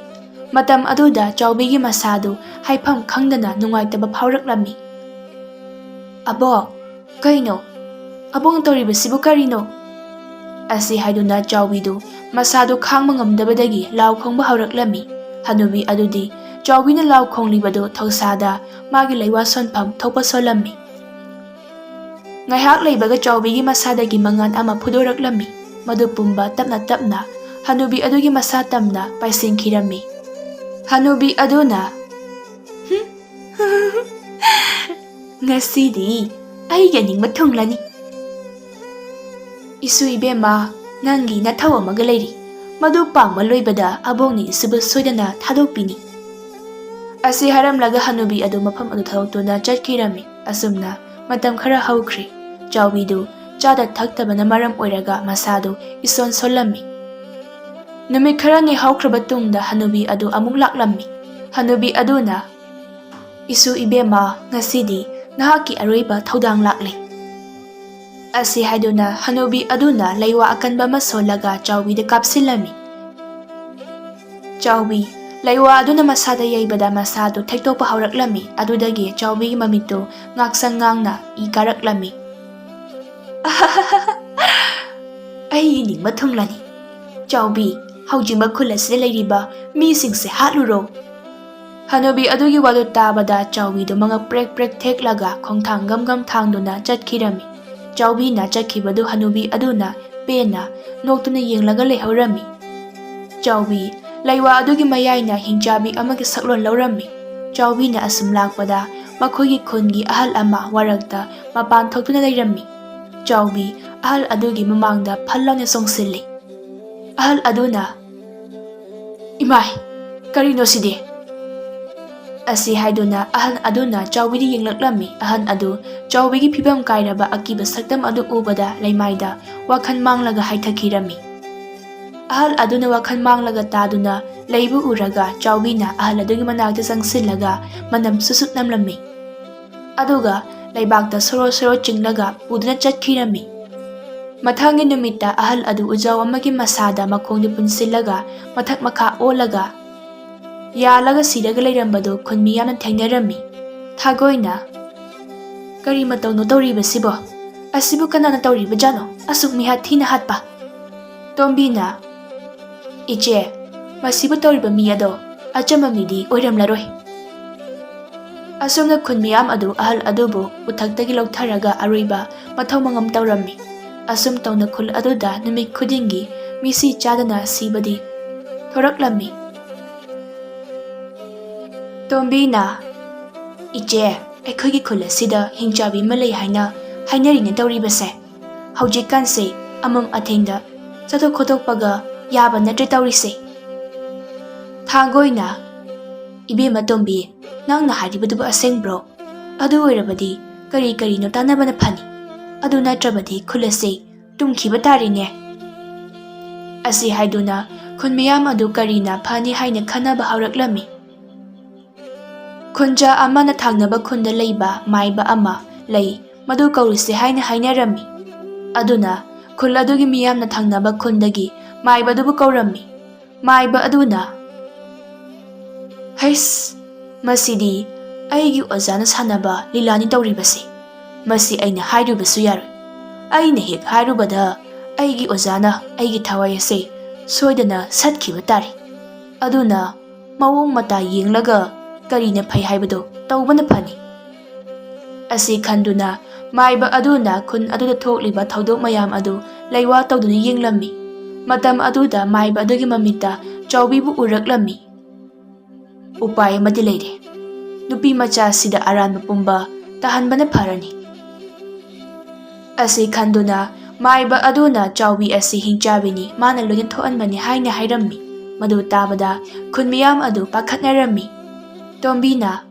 ꯃꯇꯝ ꯑꯗꯨꯗ ꯆꯥꯎꯕꯤꯒꯤ ꯃꯁꯥꯗꯨ ꯍꯥꯏꯐꯝ ꯈꯪꯗꯅ ꯅꯨꯡꯉꯥꯏꯇꯕ ꯐꯥꯎꯔꯛꯂꯝꯃꯤ꯫ "ꯑꯕꯣꯛ, ꯀꯩꯅꯣ? ꯑꯕꯣꯛꯅ ꯇꯧꯔꯤꯕꯁꯤꯕꯨ ꯀꯔꯤꯅꯣ?" ꯑꯁꯤ ꯍꯥꯏꯗꯨꯅ ꯆꯥꯎꯕꯤꯗꯨ ꯃꯁꯥꯗꯨ ꯈꯥꯡꯕ ꯉꯝꯗꯕꯗꯒꯤ ꯂꯥꯎ ꯈꯣꯡꯕ ꯍꯧꯔꯛꯂꯝꯃꯤ꯫ ꯍꯅꯨꯕꯤ ꯑꯗꯨꯗꯤ ꯆꯥꯎꯕꯤꯅ ꯂꯥꯎ ꯈꯣꯡꯂꯤꯕꯗꯨ ꯊꯧꯁꯥꯗ ꯃꯥꯒꯤ ꯂꯩꯋꯥ ꯁꯣꯟꯐꯝ ꯊꯣꯛꯄ ꯁꯣꯜꯂꯝꯃꯤ꯫ ꯉꯥꯏꯍꯥꯛ ꯂꯩꯕꯒ ꯆꯥꯎꯕꯤꯒꯤ ꯃꯁꯥꯗꯒꯤ ꯃꯉꯥꯜ ꯑꯃ ꯐꯨꯗꯣꯔꯛꯂꯝꯃꯤ꯫ ꯃꯗꯨ ꯄꯨꯝꯕ ꯇꯞꯅ ꯇꯞꯅ ꯍꯅꯨꯕꯤ ꯑꯗꯨꯒꯤ ꯃꯁꯥ ꯇꯝꯅ ꯄꯥꯏꯁꯤꯟꯈꯤꯔꯝꯃꯤ꯫ ꯍꯅꯨꯕꯤ ꯑꯗꯨꯅ, "ꯍꯨꯝ, ꯉꯁꯤꯗꯤ ꯑꯩꯒꯤ ꯑꯅꯤꯡꯕ ꯊꯨꯡꯂꯅꯤ꯫ ꯏꯁꯨ ꯏꯕꯦꯝꯃ, ꯅꯪꯒꯤ ꯅꯊꯧ ꯑꯃꯒ ꯂꯩꯔꯤ꯫ ꯃꯗꯨ ꯄꯥꯡꯕ ꯂꯣꯏꯕꯗ ꯑꯕꯣꯛꯅ ꯏꯁꯨꯕꯨ ꯁꯣꯏꯗꯅ ꯊꯥꯗꯣꯛꯄꯤꯅꯤ꯫" ꯑꯁꯤ ꯍꯥꯏꯔꯝꯂꯒ ꯍꯅꯨꯕꯤ ꯑꯗꯨ ꯃꯐꯝ ꯑꯗꯨ ꯊꯥꯗꯣꯛꯇꯨꯅ ꯆꯠꯈꯤꯔꯝꯃꯤ꯫ ꯑꯁꯨꯝꯅ ꯃꯇꯝ ꯈꯔ ꯍꯧꯈ꯭ꯔꯦ꯫ ꯆꯥꯎꯕꯤꯗꯨ ꯆꯥꯗ ꯊꯛꯇꯕꯅ ꯃꯔꯝ ꯑꯣꯏꯔꯒ ꯃꯁꯥꯗꯨ ꯏꯁꯣꯟ ꯁꯣꯜꯂꯝꯃꯤ꯫ ꯅꯨꯃꯤꯠ ꯈꯔꯅꯤ ꯍꯧꯈ꯭ꯔꯕ ꯇꯨꯡꯗ ꯍꯅꯨꯕꯤ ꯑꯗꯨ ꯑꯃꯨꯛ ꯂꯥꯛꯂꯝꯃꯤ꯫ ꯍꯅꯨꯕꯤ ꯑꯗꯨꯅ, "ꯏꯁꯨ ꯏꯕꯦꯝꯃ, ꯉꯁꯤꯗꯤ ꯅꯍꯥꯛꯀꯤ ꯑꯔꯣꯏꯕ ꯊꯧꯗꯥꯡ ꯂꯥꯛꯂꯦ" ꯑꯁꯤ ꯍꯥꯏꯗꯨꯅ ꯍꯅꯨꯕꯤ ꯑꯗꯨꯅ ꯂꯩꯋꯥ ꯑꯀꯟꯕ ꯑꯃ ꯁꯣꯜꯂꯒ ꯆꯥꯎꯕꯤꯗ ꯀꯥꯞꯁꯤꯜꯂꯝꯃꯤ꯫ ꯆꯥꯎꯕꯤ, ꯂꯩꯋꯥ ꯑꯗꯨꯅ ꯃꯁꯥꯗ ꯌꯩꯕꯗ ꯃꯁꯥꯗꯨ ꯊꯦꯛꯇꯣꯛꯄ ꯍꯧꯔꯛꯂꯝꯃꯤ꯫ ꯑꯗꯨꯗꯒꯤ ꯆꯥꯎꯕꯤꯒꯤ ꯃꯃꯤꯠꯇꯨ ꯉꯥꯛꯁꯪ ꯉꯥꯡꯅ ꯏ ꯀꯥꯔꯛꯂꯝꯃꯤ꯫ "ꯑꯩ ꯅꯤꯡꯕ ꯊꯨꯡꯂꯅꯤ꯫ ꯆꯥꯎꯕꯤ, ꯍꯧꯖꯤꯛꯃꯛ ꯈꯨꯜ ꯑꯁꯤꯗ ꯂꯩꯔꯤꯕ ꯃꯤꯁꯤꯡꯁꯦ ꯍꯥꯠꯂꯨꯔꯣ"꯫ ꯍꯅꯨꯕꯤ ꯑꯗꯨꯒꯤ ꯋꯥꯗꯨ ꯇꯥꯕꯗ ꯆꯥꯎꯕꯤꯗꯨ ꯃꯉꯛ ꯄ꯭ꯔꯦꯛ ꯄ꯭ꯔꯦꯛ ꯊꯦꯛꯂꯒ ꯈꯣꯡꯊꯥꯡ ꯒꯝ ꯒꯝ ꯊꯥꯡꯗꯨꯅ ꯆꯠꯈꯤꯔꯝꯃꯤ꯫ ꯆꯥꯎꯕꯤꯅ ꯆꯠꯈꯤꯕꯗꯨ ꯍꯅꯨꯕꯤ ꯑꯗꯨꯅ ꯄꯦꯟꯅ ꯅꯣꯛꯇꯨꯅ ꯌꯦꯡꯂꯒ ꯂꯩꯍꯧꯔꯝꯃꯤ꯫ ꯆꯥꯎꯕꯤ, ꯂꯩꯋꯥ ꯑꯗꯨꯒꯤ ꯃꯌꯥꯏꯅ ꯍꯤꯡꯆꯥꯕꯤ ꯑꯃꯒꯤ ꯁꯛꯂꯣꯟ ꯂꯧꯔꯝꯃꯤ꯫ ꯆꯥꯎꯕꯤꯅ ꯑꯁꯨꯝ ꯂꯥꯛꯄꯗ ꯃꯈꯣꯏꯒꯤ ꯈꯨꯟꯒꯤ ꯑꯍꯜ ꯑꯃ ꯋꯥꯔꯛꯇ ꯃꯄꯥꯟ ꯊꯣꯛꯇꯨꯅ ꯂꯩꯔꯝꯃꯤ꯫ ꯆꯥꯎꯕꯤ ꯑꯍꯜ ꯑꯗꯨꯒꯤ ꯃꯃꯥꯡꯗ ꯐꯜ ꯂꯥꯎꯅ ꯆꯣꯡꯁꯤꯜꯂꯤ꯫ ꯑꯍꯜ ꯑꯗꯨꯅ, "ꯏꯃꯥꯏ, ꯀꯔꯤꯅꯣ ꯁꯤꯗꯤ?" ꯑꯁꯤ ꯍꯥꯏꯗꯨꯅ ꯑꯍꯜ ꯑꯗꯨꯅ ꯆꯥꯎꯕꯤꯗ ꯌꯦꯡꯂꯛꯂꯝꯃꯤ꯫ ꯑꯍꯜ ꯑꯗꯨ ꯆꯥꯎꯕꯤꯒꯤ ꯐꯤꯕꯝ ꯀꯥꯏꯔꯕ ꯑꯀꯤꯕ ꯁꯛꯇꯝ ꯑꯗꯨ ꯎꯕꯗ ꯂꯩꯃꯥꯏꯗ ꯋꯥꯈꯜ ꯃꯥꯡꯂꯒ ꯍꯥꯏꯊꯈꯤꯔꯝꯃꯤ꯫ ꯑꯍꯜ ꯑꯗꯨꯅ ꯋꯥꯈꯜ ꯃꯥꯡꯂꯒ ꯇꯥꯗꯨꯅ ꯂꯩꯕꯨ ꯎꯔꯒ ꯆꯥꯎꯕꯤꯅ ꯑꯍꯜ ꯑꯗꯨꯒꯤ ꯃꯅꯥꯛꯇ ꯆꯪꯁꯤꯜꯂꯒ ꯃꯅꯝ ꯁꯨꯠ ꯁꯨꯠ ꯅꯝꯂꯝꯃꯤ꯫ ꯑꯗꯨꯒ ꯂꯩꯕꯥꯛꯇ ꯁꯣꯔꯣ ꯁꯣꯔꯣ ꯆꯤꯡꯂꯒ ꯄꯨꯗꯨꯅ ꯆꯠꯈꯤꯔꯝꯃꯤ꯫ ꯃꯊꯪꯒꯤ ꯅꯨꯃꯤꯠꯇ ꯑꯍꯜ ꯑꯗꯨ ꯎꯖꯥꯎ ꯑꯃꯒꯤ ꯃꯁꯥꯗ ꯃꯈꯣꯡꯗꯨ ꯄꯨꯟꯁꯤꯜꯂꯒ ꯃꯊꯛ ꯃꯈꯥ ꯑꯣꯜꯂꯒ ꯌꯥꯜꯂꯒ ꯁꯤꯔꯒ ꯂꯩꯔꯝꯕꯗꯨ ꯈꯨꯟ ꯃꯤꯌꯥꯝꯅ ꯊꯦꯡꯅꯔꯝꯃꯤ꯫ ꯊꯥꯒꯣꯏꯅ, "ꯀꯔꯤ ꯃꯇꯧꯅꯣ ꯇꯧꯔꯤꯕꯁꯤꯕꯣ? ꯑꯁꯤꯕꯨ ꯀꯅꯥꯅ ꯇꯧꯔꯤꯕꯖꯥꯠꯅꯣ? ꯑꯁꯨꯛ ꯃꯤꯍꯥꯠ ꯊꯤꯅ ꯍꯥꯠꯄ?" ꯇꯣꯝꯕꯤꯅ, "ꯏꯆꯦ, ꯃꯁꯤꯕꯨ ꯇꯧꯔꯤꯕ ꯃꯤ ꯑꯗꯣ ꯑꯆꯝꯕ ꯃꯤꯗꯤ ꯑꯣꯏꯔꯝꯂꯔꯣꯏ"꯫ ꯑꯁꯨꯝꯅ ꯈꯨꯟ ꯃꯤꯌꯥꯝ ꯑꯗꯨ ꯑꯍꯜ ꯑꯗꯨꯕꯨ ꯎꯊꯛꯇꯒꯤ ꯂꯧꯊꯔꯒ ꯑꯔꯣꯏꯕ ꯃꯊꯧ ꯃꯉꯝ ꯇꯧꯔꯝꯃꯤ꯫ ꯑꯁꯨꯝ ꯇꯧꯅ ꯈꯨꯜ ꯑꯗꯨꯗ ꯅꯨꯃꯤꯠ ꯈꯨꯗꯤꯡꯒꯤ ꯃꯤꯁꯤ ꯆꯥꯗꯅ ꯁꯤꯕꯗꯤ ꯊꯣꯔꯛꯂꯝꯃꯤ꯫ ꯇꯣꯝꯕꯤꯅ, "ꯏꯆꯦ, ꯑꯩꯈꯣꯏꯒꯤ ꯈꯨꯜ ꯑꯁꯤꯗ ꯍꯤꯡꯆꯥꯕꯤ ꯑꯃ ꯂꯩ ꯍꯥꯏꯅ ꯍꯥꯏꯅꯔꯤꯅꯦ ꯇꯧꯔꯤꯕꯁꯦ꯫ ꯍꯧꯖꯤꯛꯀꯥꯟꯁꯦ ꯑꯃꯝ ꯑꯊꯦꯡꯗ ꯆꯠꯊꯣꯛ ꯈꯣꯠꯇꯣꯛꯄꯒ ꯌꯥꯕ ꯅꯠꯇ꯭ꯔꯦ ꯇꯧꯔꯤꯁꯦ"꯫ ꯊꯥꯡꯒꯣꯏꯅ, "ꯏꯕꯦꯝꯃ ꯇꯣꯝꯕꯤ, ꯅꯪꯅ ꯍꯥꯏꯔꯤꯕꯗꯨꯕꯨ ꯑꯁꯦꯡꯕ꯭ꯔꯣ? ꯑꯗꯨ ꯑꯣꯏꯔꯕꯗꯤ ꯀꯔꯤ ꯀꯔꯤꯅꯣ ꯇꯥꯟꯅꯕꯅ ꯐꯅꯤ꯫ ꯑꯗꯨ ꯅꯠꯇ꯭ꯔꯕꯗꯤ ꯈꯨꯜ ꯑꯁꯤ ꯇꯨꯝꯈꯤꯕ ꯇꯥꯔꯦꯅꯦ"꯫ ꯑꯁꯤ ꯍꯥꯏꯗꯨꯅ ꯈꯨꯟ ꯃꯤꯌꯥꯝ ꯑꯗꯨ ꯀꯔꯤꯅ ꯐꯅꯤ ꯍꯥꯏꯅ ꯈꯟꯅꯕ ꯍꯧꯔꯛꯂꯝꯃꯤ꯫ ꯈꯨꯟꯖꯥ ꯑꯃꯅ ꯊꯪꯅꯕ ꯈꯨꯟꯗ ꯂꯩꯕ ꯃꯥꯏꯕ ꯑꯃ ꯂꯩ, ꯃꯗꯨ ꯀꯧꯔꯨꯁꯦ ꯍꯥꯏꯅ ꯍꯥꯏꯅꯔꯝꯃꯤ꯫ ꯑꯗꯨꯅ ꯈꯨꯜ ꯑꯗꯨꯒꯤ ꯃꯤꯌꯥꯝꯅ ꯊꯪꯅꯕ ꯈꯨꯟꯗꯒꯤ ꯃꯥꯏꯕ ꯑꯗꯨꯕꯨ ꯀꯧꯔꯝꯃꯤ꯫ ꯃꯥꯏꯕ ꯑꯗꯨꯅ, "ꯍꯩꯁ, ꯃꯁꯤꯗꯤ ꯑꯩꯒꯤ ꯑꯣꯖꯥꯅ ꯁꯥꯟꯅꯕ ꯂꯤꯂꯥꯅꯤ ꯇꯧꯔꯤꯕꯁꯦ꯫ ꯃꯁꯤ ꯑꯩꯅ ꯍꯥꯏꯔꯨꯕꯁꯨ ꯌꯥꯔꯣꯏ꯫ ꯑꯩꯅ ꯍꯦꯛ ꯍꯥꯏꯔꯨꯕꯗ ꯑꯩꯒꯤ ꯑꯣꯖꯥꯅ ꯑꯩꯒꯤ ꯊꯋꯥꯏ ꯑꯁꯦ ꯁꯣꯏꯗꯅ ꯁꯠꯈꯤꯕ ꯇꯥꯔꯦ꯫ ꯑꯗꯨꯅ ꯃꯑꯣꯡ ꯃꯇꯥ ꯌꯦꯡꯂꯒ ꯀꯔꯤꯅ ꯐꯩ ꯍꯥꯏꯕꯗꯨ ꯇꯧꯕꯅ ꯐꯅꯤ"꯫ ꯑꯁꯤ ꯈꯟꯗꯨꯅ ꯃꯥꯏꯕ ꯑꯗꯨꯅ ꯈꯨꯟ ꯑꯗꯨꯗ ꯊꯣꯛꯂꯤꯕ ꯊꯧꯗꯣꯛ ꯃꯌꯥꯝ ꯑꯗꯨ ꯂꯩꯋꯥ ꯇꯧꯗꯨꯅ ꯌꯦꯡꯂꯝꯃꯤ꯫ ꯃꯇꯝ ꯑꯗꯨꯗ ꯃꯥꯏꯕ ꯑꯗꯨꯒꯤ ꯃꯃꯤꯠꯇ ꯆꯥꯎꯕꯤꯕꯨ ꯎꯔꯛꯂꯝꯃꯤ꯫ "ꯎꯄꯥꯏ ꯑꯃꯗꯤ ꯂꯩꯔꯦ꯫ ꯅꯨꯄꯤ ꯃꯆꯥꯁꯤꯗ ꯑꯔꯥꯟꯕ ꯄꯨꯝꯕ ꯇꯥꯍꯟꯕꯅ ꯐꯔꯅꯤ"꯫ ꯑꯁꯤ ꯈꯟꯗꯨꯅ ꯃꯥꯏꯕ ꯑꯗꯨꯅ ꯆꯥꯎꯕꯤ ꯑꯁꯤ ꯍꯤꯡꯆꯥꯕꯤꯅꯤ, ꯃꯥꯅ ꯂꯣꯏꯅ ꯊꯣꯛꯍꯟꯕꯅꯤ ꯍꯥꯏꯅ ꯍꯥꯏꯔꯝꯃꯤ꯫ ꯃꯗꯨ ꯇꯥꯕꯗ ꯈꯨꯟ ꯃꯤꯌꯥꯝ ꯑꯗꯨ ꯄꯥꯈꯠꯅꯔꯝꯃꯤ꯫ ꯇꯣꯝꯕꯤꯅ,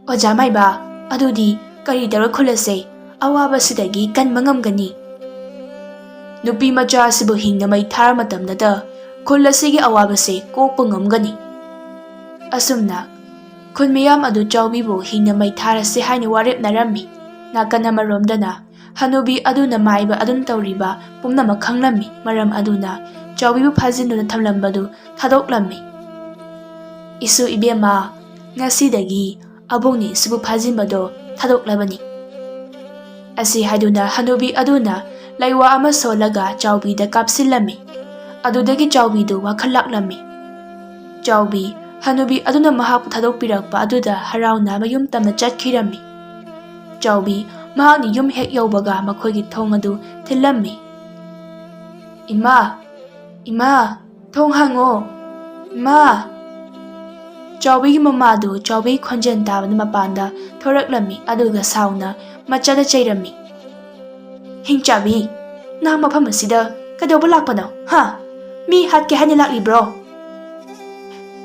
"ꯑꯣꯖꯥ ꯃꯥꯏꯕ, ꯑꯗꯨꯗꯤ ꯀꯔꯤ ꯇꯧꯔ ꯈꯨꯜ ꯑꯁꯦ ꯑꯋꯥꯕꯁꯤꯗꯒꯤ ꯀꯟꯕ ꯉꯝꯒꯅꯤ? ꯅꯨꯄꯤ ꯃꯆꯥ ꯑꯁꯤꯕꯨ ꯍꯤꯡꯅ ꯃꯩ ꯊꯥꯔ ꯃꯇꯝꯗꯇ ꯈꯨꯜ ꯑꯁꯤꯒꯤ ꯑꯋꯥꯕꯁꯦ ꯀꯣꯛꯄ ꯉꯝꯒꯅꯤ"꯫ ꯑꯁꯨꯝꯅ ꯈꯨꯟ ꯃꯤꯌꯥꯝ ꯑꯗꯨ ꯆꯥꯎꯕꯤꯕꯨ ꯍꯤꯡꯅ ꯃꯩ ꯊꯥꯔꯁꯤ ꯍꯥꯏꯅ ꯋꯥꯔꯦꯞꯅꯔꯝꯃꯤ꯫ ꯅꯥꯀꯟ ꯑꯃꯔꯣꯝꯗꯅ ꯍꯅꯨꯕꯤ ꯑꯗꯨꯅ ꯃꯥꯏꯕ ꯑꯗꯨꯅ ꯇꯧꯔꯤꯕ ꯄꯨꯝꯅꯃꯛ ꯈꯪꯂꯝꯃꯤ꯫ ꯃꯔꯝ ꯑꯗꯨꯅ ꯆꯥꯎꯕꯤꯕꯨ ꯐꯥꯖꯤꯟꯗꯨꯅ ꯊꯝꯂꯝꯕꯗꯨ ꯊꯥꯗꯣꯛꯂꯝꯃꯤ꯫ "ꯏꯁꯨ ꯏꯕꯦꯝꯃ, ꯉꯁꯤꯗꯒꯤ ꯑꯕꯣꯛꯅ ꯏꯁꯨꯕꯨ ꯐꯥꯖꯤꯟꯕꯗꯣ ꯊꯥꯗꯣꯛꯂꯕꯅꯤ"꯫ ꯑꯁꯤ ꯍꯥꯏꯗꯨꯅ ꯍꯅꯨꯕꯤ ꯑꯗꯨꯅ ꯂꯩꯋꯥ ꯑꯃ ꯁꯣꯜꯂꯒ ꯆꯥꯎꯕꯤꯗ ꯀꯥꯞꯁꯤꯜꯂꯝꯃꯤ꯫ ꯑꯗꯨꯗꯒꯤ ꯆꯥꯎꯕꯤꯗꯨ ꯋꯥꯈꯜ ꯂꯥꯛꯂꯝꯃꯤ꯫ ꯆꯥꯎꯕꯤ, ꯍꯅꯨꯕꯤ ꯑꯗꯨꯅ ꯃꯍꯥꯛꯄꯨ ꯊꯥꯗꯣꯛꯄꯤꯔꯛꯄ ꯑꯗꯨꯗ ꯍꯔꯥꯎꯅ ꯃꯌꯨꯝ ꯇꯝꯅ ꯆꯠꯈꯤꯔꯝꯃꯤ꯫ ꯆꯥꯎꯕꯤ ꯃꯍꯥꯛꯅ ꯌꯨꯝ ꯍꯦꯛ ꯌꯧꯕꯒ ꯃꯈꯣꯏꯒꯤ ꯊꯣꯡ ꯑꯗꯨ ꯊꯤꯜꯂꯝꯃꯤ꯫ "ꯏꯃꯥ, ꯏꯃꯥ, ꯊꯣꯡ ꯍꯥꯡꯉꯣ, ꯏꯃꯥ!" ꯆꯥꯎꯕꯤꯒꯤ ꯃꯃꯥꯗꯨ ꯆꯥꯎꯕꯤꯒꯤ ꯈꯣꯟꯖꯦꯜ ꯇꯥꯕꯗ ꯃꯄꯥꯟꯗ ꯊꯣꯔꯛꯂꯝꯃꯤ, ꯑꯗꯨꯒ ꯁꯥꯎꯅ ꯃꯆꯥꯗ ꯆꯩꯔꯝꯃꯤ꯫ "ꯍꯤꯡꯆꯥꯕꯤ, ꯅꯪ ꯃꯐꯝ ꯑꯁꯤꯗ ꯀꯩꯗꯧꯕ ꯂꯥꯛꯄꯅꯣ, ꯍꯥ? ꯃꯤ ꯍꯥꯠꯀꯦ ꯍꯥꯏꯅ ꯂꯥꯛꯂꯤꯕ꯭ꯔꯣ?"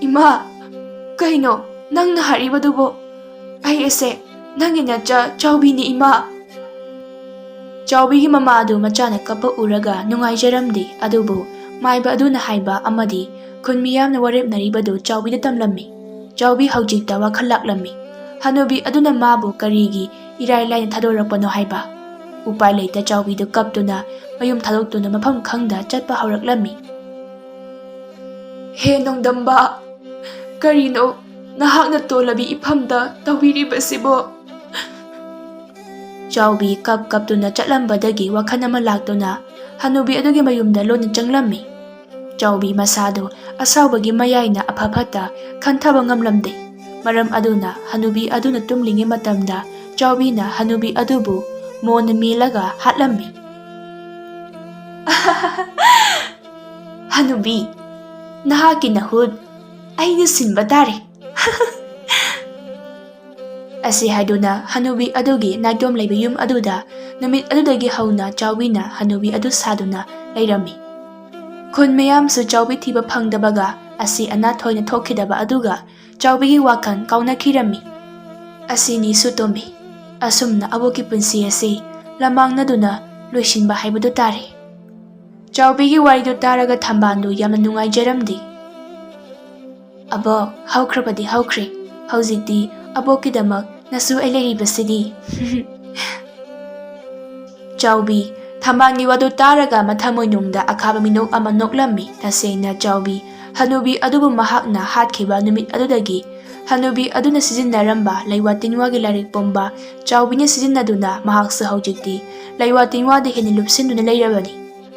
"ꯏꯃꯥ, ꯀꯩꯅꯣ ꯅꯪꯅ ꯍꯥꯏꯔꯤꯕꯗꯨꯕꯣ? ꯑꯩ ꯑꯁꯦ ꯅꯪꯒꯤ ꯅꯆꯥ ꯆꯥꯎꯕꯤꯅꯤ, ꯏꯃꯥ"꯫ ꯆꯥꯎꯕꯤꯒꯤ ꯃꯃꯥ ꯑꯗꯨ ꯃꯆꯥꯅ ꯀꯞꯄ ꯎꯔꯒ ꯅꯨꯡꯉꯥꯏꯖꯔꯝꯗꯦ, ꯑꯗꯨꯕꯨ ꯃꯥꯏꯕ ꯑꯗꯨꯅ ꯍꯥꯏꯕ ꯑꯃꯗꯤ ꯈꯨꯟ ꯃꯤꯌꯥꯝꯅ ꯋꯥꯔꯦꯞꯅꯔꯤꯕꯗꯨ ꯆꯥꯎꯕꯤꯗ ꯇꯝꯂꯝꯃꯤ꯫ ꯆꯥꯎꯕꯤ ꯍꯧꯖꯤꯛꯇ ꯋꯥꯈꯜ ꯂꯥꯛꯂꯝꯃꯤ꯫ ꯍꯅꯨꯕꯤ ꯑꯗꯨꯅ ꯃꯥꯕꯨ ꯀꯔꯤꯒꯤ ꯏꯔꯥꯏ ꯂꯥꯏꯅ ꯊꯥꯗꯣꯔꯛꯄꯅꯣ ꯍꯥꯏꯕ꯫ ꯎꯄꯥꯏ ꯂꯩꯇ ꯆꯥꯎꯕꯤꯗꯨ ꯀꯞꯇꯨꯅ ꯃꯌꯨꯝ ꯊꯥꯗꯣꯛꯇꯨꯅ ꯃꯐꯝ ꯈꯪꯗ ꯆꯠꯄ ꯍꯧꯔꯛꯂꯝꯃꯤ꯫ "ꯍꯦ ꯅꯣꯡꯗꯝꯕ, ꯀꯔꯤꯅꯣ ꯅꯍꯥꯛꯅ ꯇꯣꯜꯂꯕꯤ ꯏꯐꯝꯗ ꯇꯧꯕꯤꯔꯤꯕꯁꯤꯕꯣ?" ꯆꯥꯎꯕꯤ ꯀꯞ ꯀꯞꯇꯨꯅ ꯆꯠꯂꯝꯕꯗꯒꯤ ꯋꯥꯈꯜ ꯑꯃ ꯂꯥꯛꯇꯨꯅ ꯍꯅꯨꯕꯤ ꯑꯗꯨꯒꯤ ꯃꯌꯨꯝꯗ ꯂꯣꯟꯅ ꯆꯪꯂꯝꯃꯤ꯫ ꯆꯥꯎꯕꯤ ꯃꯁꯥꯗꯨ ꯑꯁꯥꯎꯕꯒꯤ ꯃꯌꯥꯏꯅ ꯑꯐ ꯐꯠꯇ ꯈꯟꯊꯕ ꯉꯝꯂꯝꯗꯦ꯫ ꯃꯔꯝ ꯑꯗꯨꯅ ꯍꯅꯨꯕꯤ ꯑꯗꯨꯅ ꯇꯨꯝꯂꯤꯉꯩ ꯃꯇꯝꯗ ꯆꯥꯎꯕꯤꯅ ꯍꯅꯨꯕꯤ ꯑꯗꯨꯕꯨ ꯃꯣꯟꯅ ꯃꯦꯜꯂꯒ ꯍꯥꯠꯂꯝꯃꯤ꯫ "ꯍꯅꯨꯕꯤ, ꯅꯍꯥꯛꯀꯤ ꯅꯍꯨꯠ ꯑꯩꯅ ꯁꯤꯟꯕ ꯇꯥꯔꯦ" ꯑꯁꯤ ꯍꯥꯏꯗꯨꯅ ꯍꯅꯨꯕꯤ ꯑꯗꯨꯒꯤ ꯅꯥꯏꯇꯣꯝ ꯂꯩꯕ ꯌꯨꯝ ꯑꯗꯨꯗ ꯅꯨꯃꯤꯠ ꯑꯗꯨꯗꯒꯤ ꯍꯧꯅ ꯆꯥꯎꯕꯤꯅ ꯍꯅꯨꯕꯤ ꯑꯗꯨ ꯁꯥꯗꯨꯅ ꯂꯩꯔꯝꯃꯤ꯫ ꯈꯨꯟ ꯃꯤꯌꯥꯝꯁꯨ ꯆꯥꯎꯕꯤ ꯊꯤꯕ ꯐꯪꯗꯕꯒ ꯑꯁꯤ ꯑꯅꯥ ꯊꯣꯏꯅ ꯊꯣꯛꯈꯤꯗꯕ ꯑꯗꯨꯒ ꯆꯥꯎꯕꯤꯒꯤ ꯋꯥꯈꯜ ꯀꯥꯎꯅꯈꯤꯔꯝꯃꯤ꯫ ꯑꯁꯤꯅꯤ ꯁꯨꯇꯣꯝꯕꯤ, ꯑꯁꯨꯝꯅ ꯑꯕꯣꯛꯀꯤ ꯄꯨꯟꯁꯤ ꯑꯁꯤ ꯂꯃꯥꯡꯅꯗꯨꯅ ꯂꯣꯏꯁꯤꯟꯕ ꯍꯥꯏꯕꯗꯨ ꯇꯥꯔꯦ꯫ ꯆꯥꯎꯕꯤꯒꯤ ꯋꯥꯔꯤꯗꯨ ꯇꯥꯔꯒ ꯊꯝꯕꯥꯜꯗꯨ ꯌꯥꯝꯅ ꯅꯨꯡꯉꯥꯏꯖꯔꯝꯗꯦ꯫ "ꯑꯕꯣꯛ, ꯍꯧꯈ꯭ꯔꯕꯗꯤ ꯍꯧꯈ꯭ꯔꯦ, ꯍꯧꯖꯤꯛꯇꯤ ꯑꯕꯣꯛꯀꯤꯗꯃꯛ ꯅꯁꯨ ꯑꯩ ꯂꯩꯔꯤꯕꯁꯤꯗꯤ" ꯆꯥꯎꯕꯤ, ꯊꯝꯕꯥꯜꯒꯤ ꯋꯥꯗꯨ ꯇꯥꯔꯒ ꯃꯊꯃꯣꯏꯅꯨꯡꯗ ꯑꯈꯥꯕ ꯃꯤꯅꯣꯛ ꯑꯃ ꯅꯣꯛꯂꯝꯃꯤ꯫ ꯇꯁꯦꯡꯅ ꯆꯥꯎꯕꯤ, ꯍꯅꯨꯕꯤ ꯑꯗꯨꯕꯨ ꯃꯍꯥꯛꯅ ꯍꯥꯠꯈꯤꯕ ꯅꯨꯃꯤꯠ ꯑꯗꯨꯗꯒꯤ ꯍꯅꯨꯕꯤ ꯑꯗꯨꯅ ꯁꯤꯖꯤꯟꯅꯔꯝꯕ ꯂꯩꯋꯥ ꯇꯤꯟꯋꯥꯒꯤ ꯂꯥꯏꯔꯤꯛ ꯄꯨꯝꯕ ꯆꯥꯎꯕꯤꯅ ꯁꯤꯖꯤꯟꯅꯗꯨꯅ ꯃꯍꯥꯛꯁꯨ ꯍꯧꯖꯤꯛꯇꯤ ꯂꯩꯋꯥ ꯇꯤꯟꯋꯥꯗ ꯍꯦꯟꯅ ꯂꯨꯞꯁꯤꯟꯗꯨꯅ ꯂꯩꯔꯕꯅꯤ꯫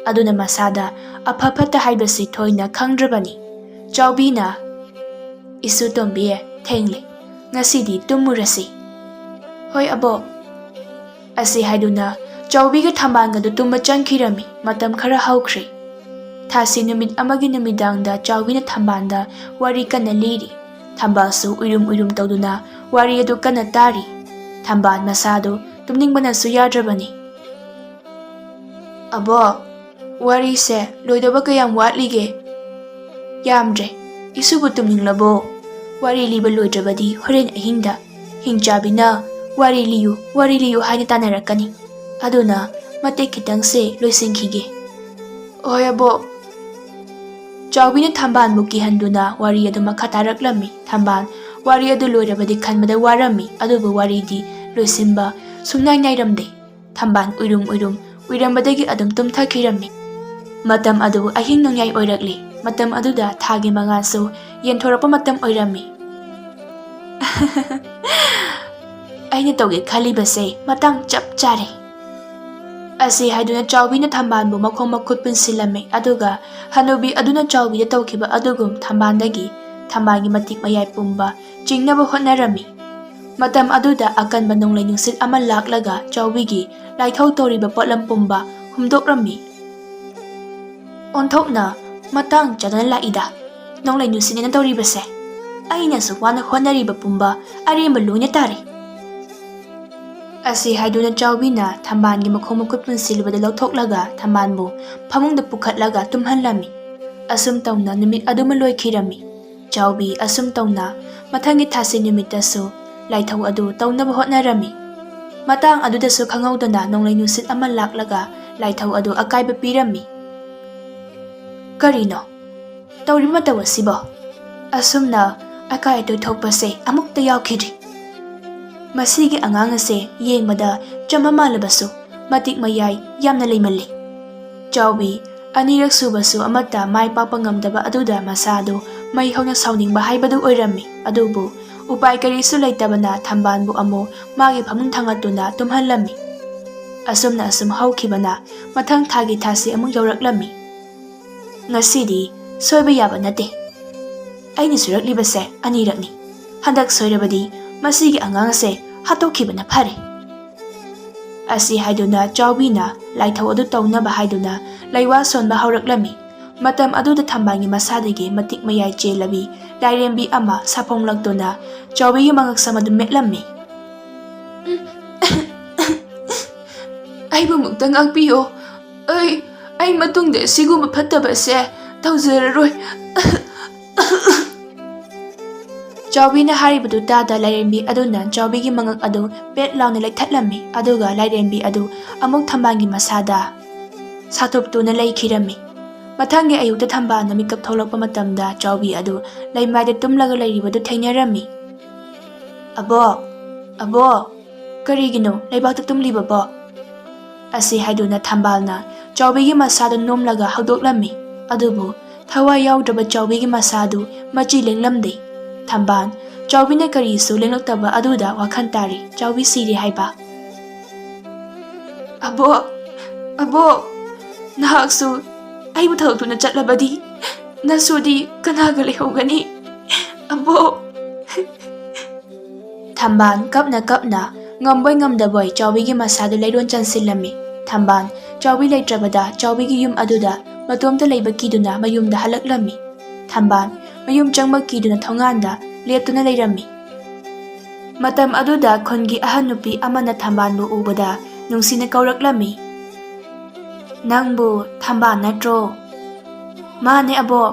ꯑꯗꯨꯅ ꯃꯁꯥꯗ ꯑꯐ ꯐꯠꯇ ꯍꯥꯏꯕꯁꯤ ꯊꯣꯏꯅ ꯈꯪꯗ꯭ꯔꯕꯅꯤ꯫ ꯆꯥꯎꯕꯤꯅ, "ꯏꯁꯨ ꯇꯣꯝꯕꯤ, ꯊꯦꯡꯂꯦ, ꯉꯁꯤꯗꯤ ꯇꯨꯝꯃꯨꯔꯁꯤ꯫" "ꯍꯣꯏ ꯑꯕꯣꯛ" ꯑꯁꯤ ꯍꯥꯏꯗꯨꯅ ꯆꯥꯎꯕꯤꯒ ꯊꯝꯕꯥꯜꯒꯗꯨ ꯇꯨꯝꯕ ꯆꯪꯈꯤꯔꯝꯃꯤ꯫ ꯃꯇꯝ ꯈꯔ ꯍꯧꯈ꯭ꯔꯦ꯫ ꯊꯥꯁꯤ ꯅꯨꯃꯤꯠ ꯑꯃꯒꯤ ꯅꯨꯃꯤꯗꯥꯡꯗ ꯆꯥꯎꯕꯤꯅ ꯊꯝꯕꯥꯜꯗ ꯋꯥꯔꯤ ꯀꯟꯅ ꯂꯤꯔꯤ꯫ ꯊꯝꯕꯥꯜꯁꯨ ꯎꯏꯔꯨꯝ ꯎꯏꯔꯨꯝ ꯇꯧꯗꯨꯅ ꯋꯥꯔꯤ ꯑꯗꯨ ꯀꯟꯅ ꯇꯥꯔꯤ꯫ ꯊꯝꯕꯥꯜ ꯃꯁꯥꯗꯨ ꯇꯨꯝꯅꯤꯡꯕꯅꯁꯨ ꯌꯥꯗ꯭ꯔꯕꯅꯤ꯫ "ꯑꯕꯣꯛ, ꯋꯥꯔꯤꯁꯦ ꯂꯣꯏꯗꯕ ꯀꯌꯥꯝ ꯋꯥꯠꯂꯤꯒꯦ?" "ꯌꯥꯝꯗ꯭ꯔꯦ꯫ ꯏꯁꯨꯕꯨ ꯇꯨꯝꯅꯤꯡꯂꯕꯣ? ꯋꯥꯔꯤ ꯂꯤꯕ ꯂꯣꯏꯗ꯭ꯔꯕꯗꯤ ꯍꯣꯔꯦꯟ ꯑꯍꯤꯡꯗ ꯍꯤꯡꯆꯥꯕꯤꯅ 'ꯋꯥꯔꯤ ꯂꯤꯌꯨ, ꯋꯥꯔꯤ ꯂꯤꯌꯨ' ꯍꯥꯏꯅ ꯇꯥꯟꯅꯔꯛꯀꯅꯤ꯫ ꯑꯗꯨꯅ ꯃꯇꯦꯛ ꯈꯤꯇꯪꯁꯦ ꯂꯣꯏꯁꯤꯟꯈꯤꯒꯦ꯫" "ꯍꯣꯏ ꯑꯕꯣꯛ꯫" ꯆꯥꯎꯕꯤꯅ ꯊꯝꯕꯥꯜꯕꯨ ꯀꯤꯍꯟꯗꯨꯅ ꯋꯥꯔꯤ ꯑꯗꯨ ꯃꯈꯥ ꯇꯥꯔꯛꯂꯝꯃꯤ꯫ ꯊꯝꯕꯥꯜ ꯋꯥꯔꯤ ꯑꯗꯨ ꯂꯣꯏꯔꯕꯗꯤ ꯈꯟꯕꯗ ꯋꯥꯔꯝꯃꯤ, ꯑꯗꯨꯕꯨ ꯋꯥꯔꯤꯗꯤ ꯂꯣꯏꯁꯤꯟꯕ ꯁꯨꯡꯅꯥꯏ ꯅꯥꯏꯔꯝꯗꯦ꯫ ꯊꯝꯕꯥꯜ ꯎꯏꯔꯨꯝ ꯎꯏꯔꯨꯝ ꯎꯏꯔꯝꯕꯗꯒꯤ ꯑꯗꯨꯝ ꯇꯨꯝꯊꯈꯤꯔꯝꯃꯤ꯫ ꯃꯇꯝ ꯑꯗꯨ ꯑꯍꯤꯡ ꯅꯣꯡꯌꯥꯏ ꯑꯣꯏꯔꯛꯂꯤ꯫ ꯃꯇꯝ ꯑꯗꯨꯗ ꯊꯥꯒꯤ ꯃꯉꯥꯜꯁꯨ ꯌꯦꯟꯊꯣꯔꯛꯄ ꯃꯇꯝ ꯑꯣꯏꯔꯝꯃꯤ꯫ "ꯑꯩꯅ ꯇꯧꯒꯦ ꯈꯜꯂꯤꯕꯁꯦ ꯃꯇꯥꯡ ꯆꯞ ꯆꯥꯔꯦ," ꯑꯁꯤ ꯍꯥꯏꯗꯨꯅ ꯆꯥꯎꯕꯤꯅ ꯊꯝꯕꯥꯜꯕꯨ ꯃꯈꯣꯡ ꯃꯈꯨꯠ ꯄꯨꯟꯁꯤꯜꯂꯝꯃꯤ꯫ ꯑꯗꯨꯒ ꯍꯅꯨꯕꯤ ꯑꯗꯨꯅ ꯆꯥꯎꯕꯤꯗ ꯇꯧꯈꯤꯕ ꯑꯗꯨꯒꯨꯝ ꯊꯝꯕꯥꯜꯗꯒꯤ ꯊꯝꯕꯥꯜꯒꯤ ꯃꯇꯤꯛ ꯃꯌꯥꯏ ꯄꯨꯝꯕ ꯆꯤꯡꯅꯕ ꯍꯣꯠꯅꯔꯝꯃꯤ꯫ ꯃꯇꯝ ꯑꯗꯨꯗ ꯑꯀꯟꯕ ꯅꯣꯡꯂꯩ ꯅꯨꯡꯁꯤꯠ ꯑꯃ ꯂꯥꯛꯂꯒ ꯆꯥꯎꯕꯤꯒꯤ ꯂꯥꯏꯊꯧ ꯇꯧꯔꯤꯕ ꯄꯣꯠꯂꯝ ꯄꯨꯝꯕ ꯍꯨꯝꯗꯣꯛꯂꯝꯃꯤ꯫ "ꯑꯣꯟꯊꯣꯛꯅ ꯃꯇꯥꯡ ꯆꯥꯗꯅ ꯂꯥꯛꯏꯗ, ꯅꯣꯡꯂꯩ ꯅꯨꯡꯁꯤꯠꯅꯤꯅ ꯇꯧꯔꯤꯕꯁꯦ꯫ ꯑꯩꯅꯁꯨ ꯋꯥꯅ ꯍꯣꯠꯅꯔꯤꯕ ꯄꯨꯝꯕ ꯑꯔꯦꯝꯕ ꯂꯣꯏꯅ ꯇꯥꯔꯦ," ꯑꯁꯤ ꯍꯥꯏꯗꯨꯅ ꯆꯥꯎꯕꯤꯅ ꯊꯝꯕꯥꯜꯒꯤ ꯃꯈꯣꯡ ꯃꯈꯨꯠ ꯄꯨꯟꯁꯤꯜꯂꯨꯕꯗ ꯂꯧꯊꯣꯛꯂꯒ ꯊꯝꯕꯥꯜꯕꯨ ꯐꯃꯨꯡꯗ ꯄꯨꯈꯠꯂꯒ ꯇꯨꯝꯍꯜꯂꯝꯃꯤ꯫ ꯑꯁꯨꯝ ꯇꯧꯅ ꯅꯨꯃꯤꯠ ꯑꯗꯨꯃ ꯂꯣꯏꯈꯤꯔꯝꯃꯤ꯫ ꯆꯥꯎꯕꯤ ꯑꯁꯨꯝ ꯇꯧꯅ ꯃꯊꯪꯒꯤ ꯊꯥꯁꯤ ꯅꯨꯃꯤꯠꯇꯁꯨ ꯂꯥꯏꯊꯧ ꯑꯗꯨ ꯇꯧꯅꯕ ꯍꯣꯠꯅꯔꯝꯃꯤ꯫ ꯃꯇꯥꯡ ꯑꯗꯨꯗꯁꯨ ꯈꯪꯍꯧꯗꯅ ꯅꯣꯡꯂꯩ ꯅꯨꯡꯁꯤꯠ ꯑꯃ ꯂꯥꯛꯂꯒ ꯂꯥꯏꯊꯧ ꯑꯗꯨ ꯑꯀꯥꯏꯕ ꯄꯤꯔꯝꯃꯤ꯫ "ꯀꯔꯤꯅꯣ ꯇꯧꯔꯤꯕ ꯃꯇꯧ ꯑꯁꯤꯕꯣ? ꯑꯁꯨꯝꯅ ꯑꯀꯥꯏ ꯑꯇꯣꯏ ꯊꯣꯛꯄꯁꯦ ꯑꯃꯨꯛꯇ ꯌꯥꯎꯈꯤꯗ꯭ꯔꯤ꯫ ꯃꯁꯤꯒꯤ ꯑꯉꯥꯡ ꯑꯁꯦ ꯌꯦꯡꯕꯗ ꯆꯝꯕ ꯃꯥꯜꯂꯕꯁꯨ ꯃꯇꯤꯛ ꯃꯌꯥꯏ ꯌꯥꯝꯅ ꯂꯩꯃꯜꯂꯤ꯫" ꯆꯥꯎꯕꯤ ꯑꯅꯤꯔꯛ ꯁꯨꯕꯁꯨ ꯑꯃꯠꯇ ꯃꯥꯏ ꯄꯥꯛꯄ ꯉꯝꯗꯕ ꯑꯗꯨꯗ ꯃꯁꯥꯗꯨ ꯃꯩ ꯍꯧꯅ ꯁꯥꯎꯅꯤꯡꯕ ꯍꯥꯏꯕꯗꯨ ꯑꯣꯏꯔꯝꯃꯤ꯫ ꯑꯗꯨꯕꯨ ꯎꯄꯥꯏ ꯀꯔꯤꯁꯨ ꯂꯩꯇꯕꯅ ꯊꯝꯕꯥꯜꯕꯨ ꯑꯃꯨꯛ ꯃꯥꯒꯤ ꯐꯃꯨꯡ ꯊꯥꯡꯒꯠꯇꯨꯅ ꯇꯨꯝꯍꯜꯂꯝꯃꯤ꯫ ꯑꯁꯨꯝꯅ ꯑꯁꯨꯝ ꯍꯧꯈꯤꯕꯅ ꯃꯊꯪ ꯊꯥꯒꯤ ꯊꯥꯁꯤ ꯑꯃꯨꯛ ꯌꯧꯔꯛꯂꯝꯃꯤ꯫ "ꯉꯁꯤꯗꯤ ꯁꯣꯏꯕ ꯌꯥꯕ ꯅꯠꯇꯦ꯫ ꯑꯩꯅ ꯁꯣꯏꯔꯛꯂꯤꯕꯁꯦ ꯑꯅꯤꯔꯛꯅꯤ꯫ ꯍꯟꯗꯛ ꯁꯣꯏꯔꯕꯗꯤ ꯃꯁꯤꯒꯤ ꯑꯉꯥꯡ ꯑꯁꯦ ꯍꯥꯠꯇꯣꯛꯈꯤꯕꯅ ꯐꯔꯦ," ꯑꯁꯤ ꯍꯥꯏꯗꯨꯅ ꯆꯥꯎꯕꯤꯅ ꯂꯥꯏꯊꯧ ꯑꯗꯨ ꯇꯧꯅꯕ ꯍꯥꯏꯗꯨꯅ ꯂꯩꯋꯥ ꯁꯣꯟꯕ ꯍꯧꯔꯛꯂꯝꯃꯤ꯫ ꯃꯇꯝ ꯑꯗꯨꯗ ꯊꯝꯕꯥꯜꯒꯤ ꯃꯁꯥꯗꯒꯤ ꯃꯇꯤꯛ ꯃꯌꯥꯏ ꯆꯦꯜꯂꯕꯤ ꯂꯥꯏꯔꯦꯝꯕꯤ ꯑꯃ ꯁꯥꯐꯣꯡꯂꯛꯇꯨꯅ ꯆꯥꯎꯕꯤꯒꯤ ꯃꯉꯛꯁꯝ ꯑꯗꯨ ꯃꯦꯠꯂꯝꯃꯤ꯫ "ꯑꯩꯕꯨ ꯑꯃꯨꯛꯇ ꯉꯥꯛꯄꯤꯌꯣ꯫ ꯑꯩ, ꯑꯩ ꯃꯇꯨꯡꯗ ꯁꯤꯒꯨꯝꯕ ꯐꯠꯇꯕꯁꯦ ꯇꯧꯖꯔꯔꯣꯏ꯫" ꯆꯥꯎꯕꯤꯅ ꯍꯥꯏꯔꯤꯕꯗꯨ ꯇꯥꯗ ꯂꯥꯏꯔꯦꯝꯕꯤ ꯑꯗꯨꯅ ꯆꯥꯎꯕꯤꯒꯤ ꯃꯉꯛ ꯑꯗꯨ ꯄꯦꯠ ꯂꯥꯎꯅ ꯂꯩꯊꯠꯂꯝꯃꯤ꯫ ꯑꯗꯨꯒ ꯂꯥꯏꯔꯦꯝꯕꯤ ꯑꯗꯨ ꯑꯃꯨꯛ ꯊꯝꯕꯥꯜꯒꯤ ꯃꯁꯥꯗ ꯁꯥꯊꯣꯛꯇꯨꯅ ꯂꯩꯈꯤꯔꯝꯃꯤ꯫ ꯃꯊꯪꯒꯤ ꯑꯌꯨꯛꯇ ꯊꯝꯕꯥꯜꯅ ꯃꯤꯀꯞ ꯊꯣꯛꯂꯛꯄ ꯃꯇꯝꯗ ꯆꯥꯎꯕꯤ ꯑꯗꯨ ꯂꯩꯃꯥꯏꯗ ꯇꯨꯝꯂꯒ ꯂꯩꯔꯤꯕꯗꯨ ꯊꯦꯡꯅꯔꯝꯃꯤ꯫ "ꯑꯕꯣꯛ, ꯑꯕꯣꯛ, ꯀꯔꯤꯒꯤꯅꯣ ꯂꯩꯕꯥꯛꯇ ꯇꯨꯝꯂꯤꯕꯕꯣ?" ꯑꯁꯤ ꯍꯥꯏꯗꯨꯅ ꯊꯝꯕꯥꯜꯅ ꯆꯥꯎꯕꯤꯒꯤ ꯃꯁꯥꯗꯨ ꯅꯣꯝꯂꯒ ꯍꯧꯗꯣꯛꯂꯝꯃꯤ꯫ ꯑꯗꯨꯕꯨ ꯊꯋꯥꯏ ꯌꯥꯎꯗ꯭ꯔꯕ ꯆꯥꯎꯕꯤꯒꯤ ꯃꯁꯥꯗꯨ ꯃꯆꯤ ꯂꯦꯡꯂꯝꯗꯦ꯫ ꯊꯝꯕꯥꯜ ꯆꯥꯎꯕꯤꯅ ꯀꯔꯤꯁꯨ ꯂꯦꯡꯂꯛꯇꯕ ꯑꯗꯨꯗ ꯋꯥꯈꯜ ꯇꯥꯔꯤ, ꯆꯥꯎꯕꯤ ꯁꯤꯔꯦ ꯍꯥꯏꯕ꯫ "ꯑꯕꯣꯛ, ꯑꯕꯣꯛ, ꯅꯍꯥꯛꯁꯨ ꯑꯩꯕꯨ ꯊꯥꯗꯣꯛꯇꯨꯅ ꯆꯠꯂꯕꯗꯤ ꯅꯁꯨꯗꯤ ꯀꯅꯥꯒ ꯂꯩꯍꯧꯒꯅꯤ? ꯑꯕꯣꯛ!" ꯊꯝꯕꯥꯜ ꯀꯞꯅ ꯀꯞꯅ ꯉꯝꯕꯣꯏ ꯉꯝꯗꯕꯣꯏ ꯆꯥꯎꯕꯤꯒꯤ ꯃꯁꯥꯗꯨ ꯂꯩꯔꯣꯟ ꯆꯟꯁꯤꯜꯂꯝꯃꯤ꯫ ꯊꯝꯕꯥꯜ ꯆꯥꯎꯕꯤ ꯂꯩꯇ꯭ꯔꯕꯗ ꯆꯥꯎꯕꯤꯒꯤ ꯌꯨꯝ ꯑꯗꯨꯗ ꯃꯇꯣꯝꯇ ꯂꯩꯕ ꯀꯤꯗꯨꯅ ꯃꯌꯨꯝꯗ ꯍꯜꯂꯛꯂꯝꯃꯤ꯫ ꯊꯝꯕꯥꯜ ꯃꯌꯨꯝ ꯆꯪꯕ ꯀꯤꯗꯨꯅ ꯊꯣꯡꯒꯥꯟꯗ ꯂꯦꯞꯇꯨꯅ ꯂꯩꯔꯝꯃꯤ꯫ ꯃꯇꯝ ꯑꯗꯨꯗ ꯈꯨꯟꯒꯤ ꯑꯍꯟ ꯅꯨꯄꯤ ꯑꯃꯅ ꯊꯝꯕꯥꯜꯕꯨ ꯎꯕꯗ ꯅꯨꯡꯁꯤꯅ ꯀꯧꯔꯛꯂꯝꯃꯤ꯫ "ꯅꯪꯕꯨ ꯊꯝꯕꯥꯜ ꯅꯠꯇ꯭ꯔꯣ?" "ꯃꯥꯅꯦ ꯑꯕꯣꯛ꯫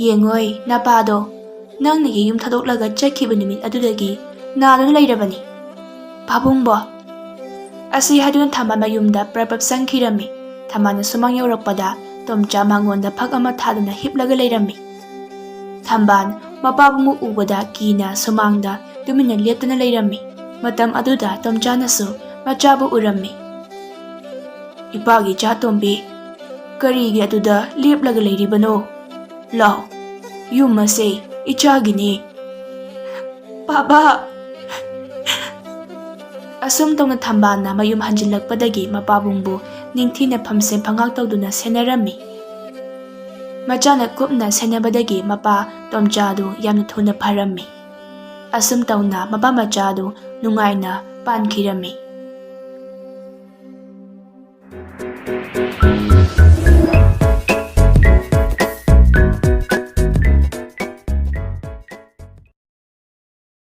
ꯌꯦꯡꯉꯣꯏ, ꯅꯄꯥꯗꯣ ꯅꯪꯅ ꯌꯨꯝ ꯊꯥꯗꯣꯛꯂꯒ ꯆꯠꯈꯤꯕ ꯅꯨꯃꯤꯠ ꯑꯗꯨꯗꯒꯤ ꯅꯥꯗꯨꯅ ꯂꯩꯔꯕꯅꯤ, ꯄꯥꯕꯨꯡꯕꯣ꯫" ꯑꯁꯤ ꯍꯥꯏꯗꯨꯅ ꯊꯝꯕꯥꯜ ꯃꯌꯨꯝꯗ ꯄ꯭ꯔꯞ ꯄ꯭ꯔꯞ ꯆꯪꯈꯤꯔꯝꯃꯤ꯫ ꯊꯝꯕꯥꯜꯅ ꯁꯨꯃꯥꯡ ꯌꯧꯔꯛꯄꯗ ꯇꯣꯝꯆꯥ ꯃꯉꯣꯟꯗ ꯐꯛ ꯑꯃ ꯊꯥꯗꯨꯅ ꯍꯤꯞꯂꯒ ꯂꯩꯔꯝꯃꯤ꯫ ꯊꯝꯕꯥꯜ ꯃꯄꯥꯕꯨꯡꯕꯨ ꯎꯕꯗ ꯀꯤꯅ ꯁꯨꯃꯥꯡꯗ ꯇꯨꯃꯤꯟꯅ ꯂꯦꯞꯇꯨꯅ ꯂꯩꯔꯝꯃꯤ꯫ ꯃꯇꯝ ꯑꯗꯨꯗ ꯇꯣꯝꯆꯥꯅꯁꯨ ꯃꯆꯥꯕꯨ ꯎꯔꯝꯃꯤ꯫ "ꯏꯄꯥꯒꯤ ꯏꯆꯥ ꯇꯣꯝꯕꯤ, ꯀꯔꯤꯒꯤ ꯑꯗꯨꯗ ꯂꯦꯞꯂꯒ ꯂꯩꯔꯤꯕꯅꯣ? ꯂꯥꯎ, ꯌꯨꯝ ꯑꯁꯦ ꯏꯆꯥꯒꯤꯅꯤ꯫" "ꯄꯥꯕꯥ!" ꯑꯁꯨꯝ ꯇꯧꯅ ꯊꯝꯕꯥꯜꯅ ꯃꯌꯨꯝ ꯍꯟꯖꯤꯜꯂꯛꯄꯗꯒꯤ ꯃꯄꯥꯕꯨꯡꯕꯨ ꯅꯤꯡꯊꯤꯅ ꯐꯝꯁꯦ ꯐꯉꯥꯛ ꯇꯧꯗꯨꯅ ꯁꯦꯟꯅꯔꯝꯃꯤ꯫ ꯃꯆꯥꯅ ꯀꯨꯞꯅ ꯁꯦꯟꯅꯕꯗꯒꯤ ꯃꯄꯥ ꯇꯣꯝꯆꯥꯗꯨ ꯌꯥꯝꯅ ꯊꯨꯅ ꯐꯔꯝꯃꯤ꯫ ꯑꯁꯨꯝ ꯇꯧꯅ ꯃꯄꯥ ꯃꯆꯥꯗꯨ ꯅꯨꯡꯉꯥꯏꯅ ꯄꯥꯟꯈꯤꯔꯝꯃꯤ꯫